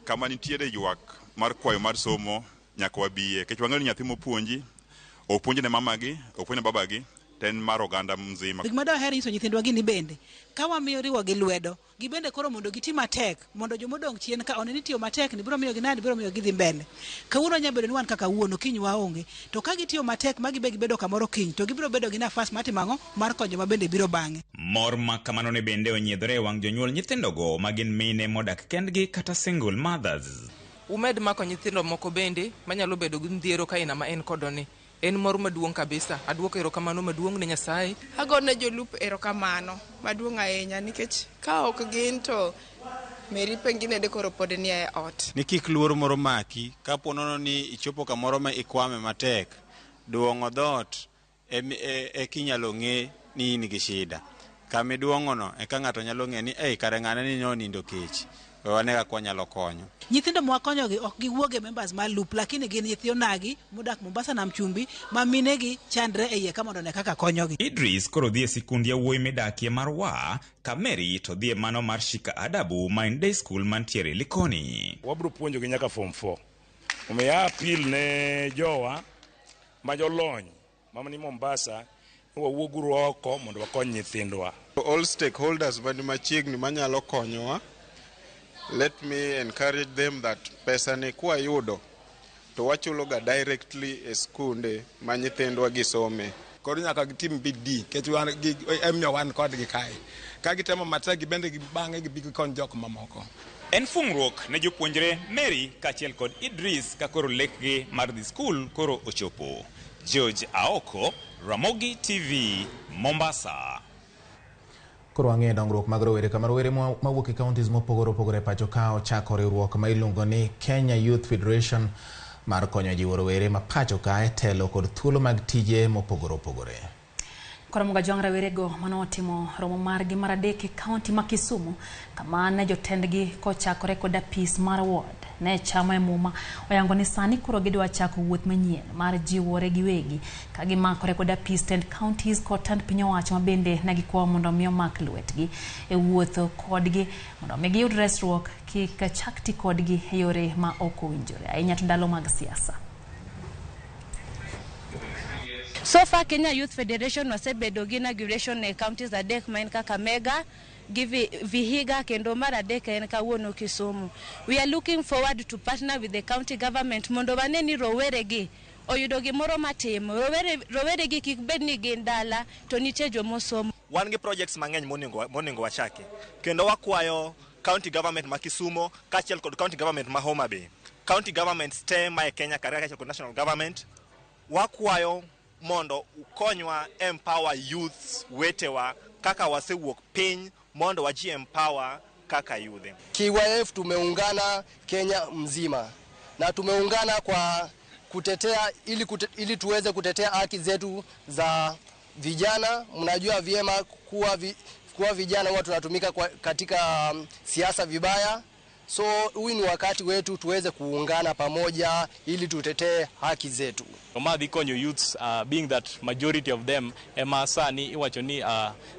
[SPEAKER 26] kama nitiere ywak mar kwayo mar somo nyaka wabiye. Nikech wang'eyo ni nyathi mopuonji, opuonj ne mamagi, opuonj ne babagi, to en mar oganda mzima.
[SPEAKER 27] Gima daher nyiso nyithindwa gini bende, ka wamiyo riwo gi lwedo,
[SPEAKER 3] Gibende koro mondo giti matek mondo jomodong' chien ka one ni tiyo matek ni biro miyo gi nadi biro miyo gidhi mbele. Kawuono nyalo bedo ni wan kaka wuono kiny waonge. To ka gitiyo matek ma gibe gibedo kamoro kiny to gibiro bedo gi nafas mar timo ang'o mar konyo ma bende biro bang'e.
[SPEAKER 13] Mor ma kamano ne bende onyiedhore e wang' jonyuol nyithindogo ma gin mine modak kendgi kata single mothers.
[SPEAKER 25] Umed mako nyithindo moko bende manyalo bedo gi midhiero ka ina ma en kodoni. En mor maduong' kabisa. Aduoko erokamano maduong' ne Nyasaye.
[SPEAKER 9] Agone jolup erokamano maduong' ahinya nikech ka ok gin to Mary pengine de koro pod nie ot.
[SPEAKER 10] Ni kik luoro moro maki kapo nono ni ichopo kamoro ma ikwame matek, duong'o dhoot eka inyalo ng'e ni in gi shida. Kama iduong'ono eka ng'ato nyalo ng'e ni ei kare ng'ane ni nonindo kech. We wane kaka wanyalo konyo.
[SPEAKER 3] Nyithindo mwakonyogi ok giwuog e members mar LUP lakini gin nyithi onagi modak Mombasa Nam Chumbi ma minegi chandre e iye ka mondo one kaka konyogi.
[SPEAKER 13] Idris koro dhi e sikund yawuoyi midakie mar Waa, ka Mary to dhi e mano mar Shika Adabu ma en day school mantiere Likoni.
[SPEAKER 11] Wabiro puonjogi nyaka form 4. Omiyo a appeal ne jowa ma jolony ma ni Mombasa ni wawuoguru oko mondo wakony nyithindwa.
[SPEAKER 12] All stakeholders mani machiegni manyalo konyowa, let me encourage them that pesa ni kwayudo to wachulo ga directly e skunde ma nyithindwa gisome.
[SPEAKER 14] Koro nyaka gitim bidii nikech wan gi emiyo wan kodgi kae. Ka gitemo matek gibende bang'e gibi gikony jok mamoko.
[SPEAKER 13] En fungruok ne jopuonjre Mary kaachiel kod Idris ka koro lekgi mar dhi skul koro ochopo. George Aoko, Ramogi TV, Mombasa.
[SPEAKER 2] Koro wang'eyo dongruok mag rowere kama rowere mawuok e counties mopogore opogore e pacho ka ochako riwruok ma iluongo ni Kenya Youth Federation mar konyo jiwo rowere ma pacho ka e telo kod thuolo mag tije mopogore opogore.
[SPEAKER 1] Koro Mugajwang' rawerego manotimo romo margi mar adek e kaunti ma Kisumu kama ne jotendgi kochakore kod apis mar ward ne chama e muma oyango ni sani koro gidwa chako wuoth manyien mar jiwore giwegi ka gimakore kod apis tend counties kod tend piny owacho ma bende ne gikwayo mondo mi omak lwetgi e wuotho kodgi mondo mi giyud resruok kik chak ti kodgi e yore ma ok owinjore ahinya to ndalo mag siasa.
[SPEAKER 22] So far Kenya Youth Federation wasebedo gi inauguration e counties adek ma en Kakamega gi Vihiga kendo mar adek en kawuono Kisumu. We are looking forward to partner with the county government mondo wane ni rowere gi oyudo gimoro matimo. Rowere gi kik bed ni gin dala to nitie jomosomo.
[SPEAKER 30] Wan gi projects mang'eny monego wachaki. Kendo wakwayo county government ma Kisumu kaachiel kod county government ma Homa Bay. County governments te ma e Kenya kaachiel kod national government wakwayo mondo ukonywa empower youths wetewa kaka wasewuok piny mondo waji empower kaka yudhe.
[SPEAKER 15] KYF tumeungana Kenya mzima na tumeungana kwa kutetea ili tuweze kutetea haki zetu za vijana. Mnajua vyema kuwa vijana huwa tunatumika katika siasa vibaya. So huu ni wakati wetu tuweze kuungana pamoja ili tutetee haki zetu.
[SPEAKER 29] Ma dhi konyo youths being that majority of them ema sani iwacho ni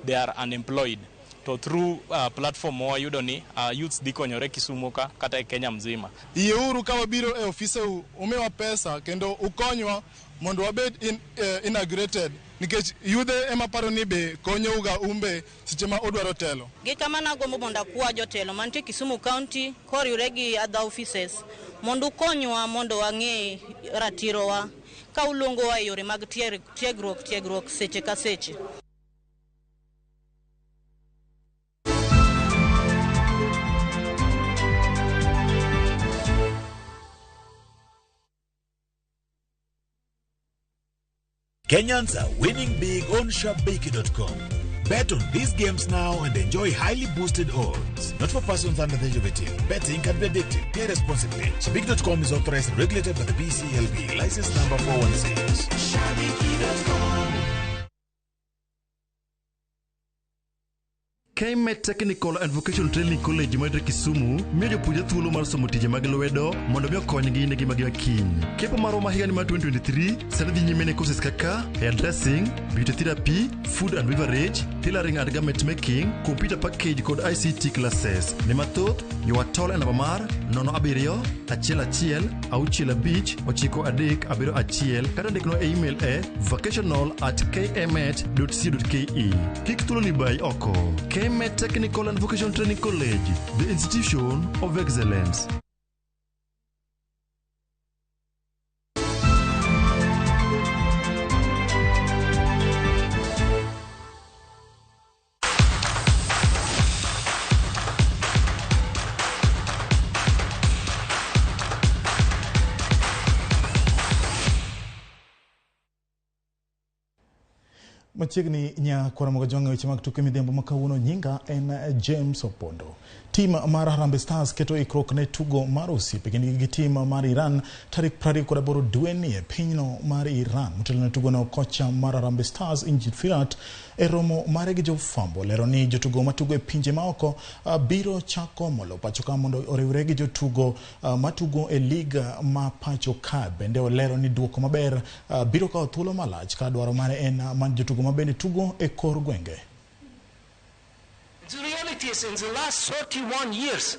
[SPEAKER 29] they are unemployed. To through platform ma wayudo ni youths dhi konyore Kisumu ka kata e Kenya mzima.
[SPEAKER 16] Yieuru ka wabiro e ofiseu umiwa pesa kendo ukonywa mondo wabed inaugurated nikech yudhe ema paro ni be konyouga umbe seche ma udwaro telo.
[SPEAKER 23] Gi kamano agombo mondo akwa jotelo mantie Kisumu County koriwre gi other offices mondo ukonywa mondo wang'e ratirowa ka uluongowa e yore mag tiegruok seche ka seche.
[SPEAKER 17] Kenyans are winning big on Shabiki.com. Bet on these games now and enjoy highly boosted odds. Not for persons under the age of 18. Betting can be addictive. Play responsibly. Shabiki.com is authorized and regulated by the BCLB. License number 416.
[SPEAKER 27] Shabiki.com.
[SPEAKER 31] KMET Technical and Vocational Training College mayudore Kisumu miyo jopuonjre thuolo mar somo tije mag lwedo mondo mi okonygi ne ngimagi ma kiny. Kepo marwa ma higani mar 2023 sani dhi nyime ne courses kaka hairdressing, beauty therapy, food and beverage, tailoring and garment making, computer package kod ICT classes. Ne mathoth, ywa tol e namba mar 07 11 65 93 71 kata ndiknwa e email e vocational@kmet.co.ke. Kik thuoloni bayi oko. KMET Technical and Vocational Training College, the institution of excellence.
[SPEAKER 4] Machiegni nya kwaramoga jwang'e weche mag tuke midhiambo ma kawuono. Nyinga en James Opondo. Tim mar Harambee Stars keto ikruok ne tugo mar osiepe kindgi gi tim mar Iran tarik 28 dweni e pinyno mar Iran. Motelo ne tugono, kocha mar Harambee Stars Injil Firat e romo mare gi jofwambo lero ni jotugo matugo e pinje maoko biro chako molo pacho ka mondo oriwre gi jotugo matugo e lig ma pacho ka. Bende olero ni duoko maber biro kawo thuolo malach ka dwaro mare en mar jotugo mabende tugo e kor gwenge.
[SPEAKER 5] The reality is, in the last 31 years,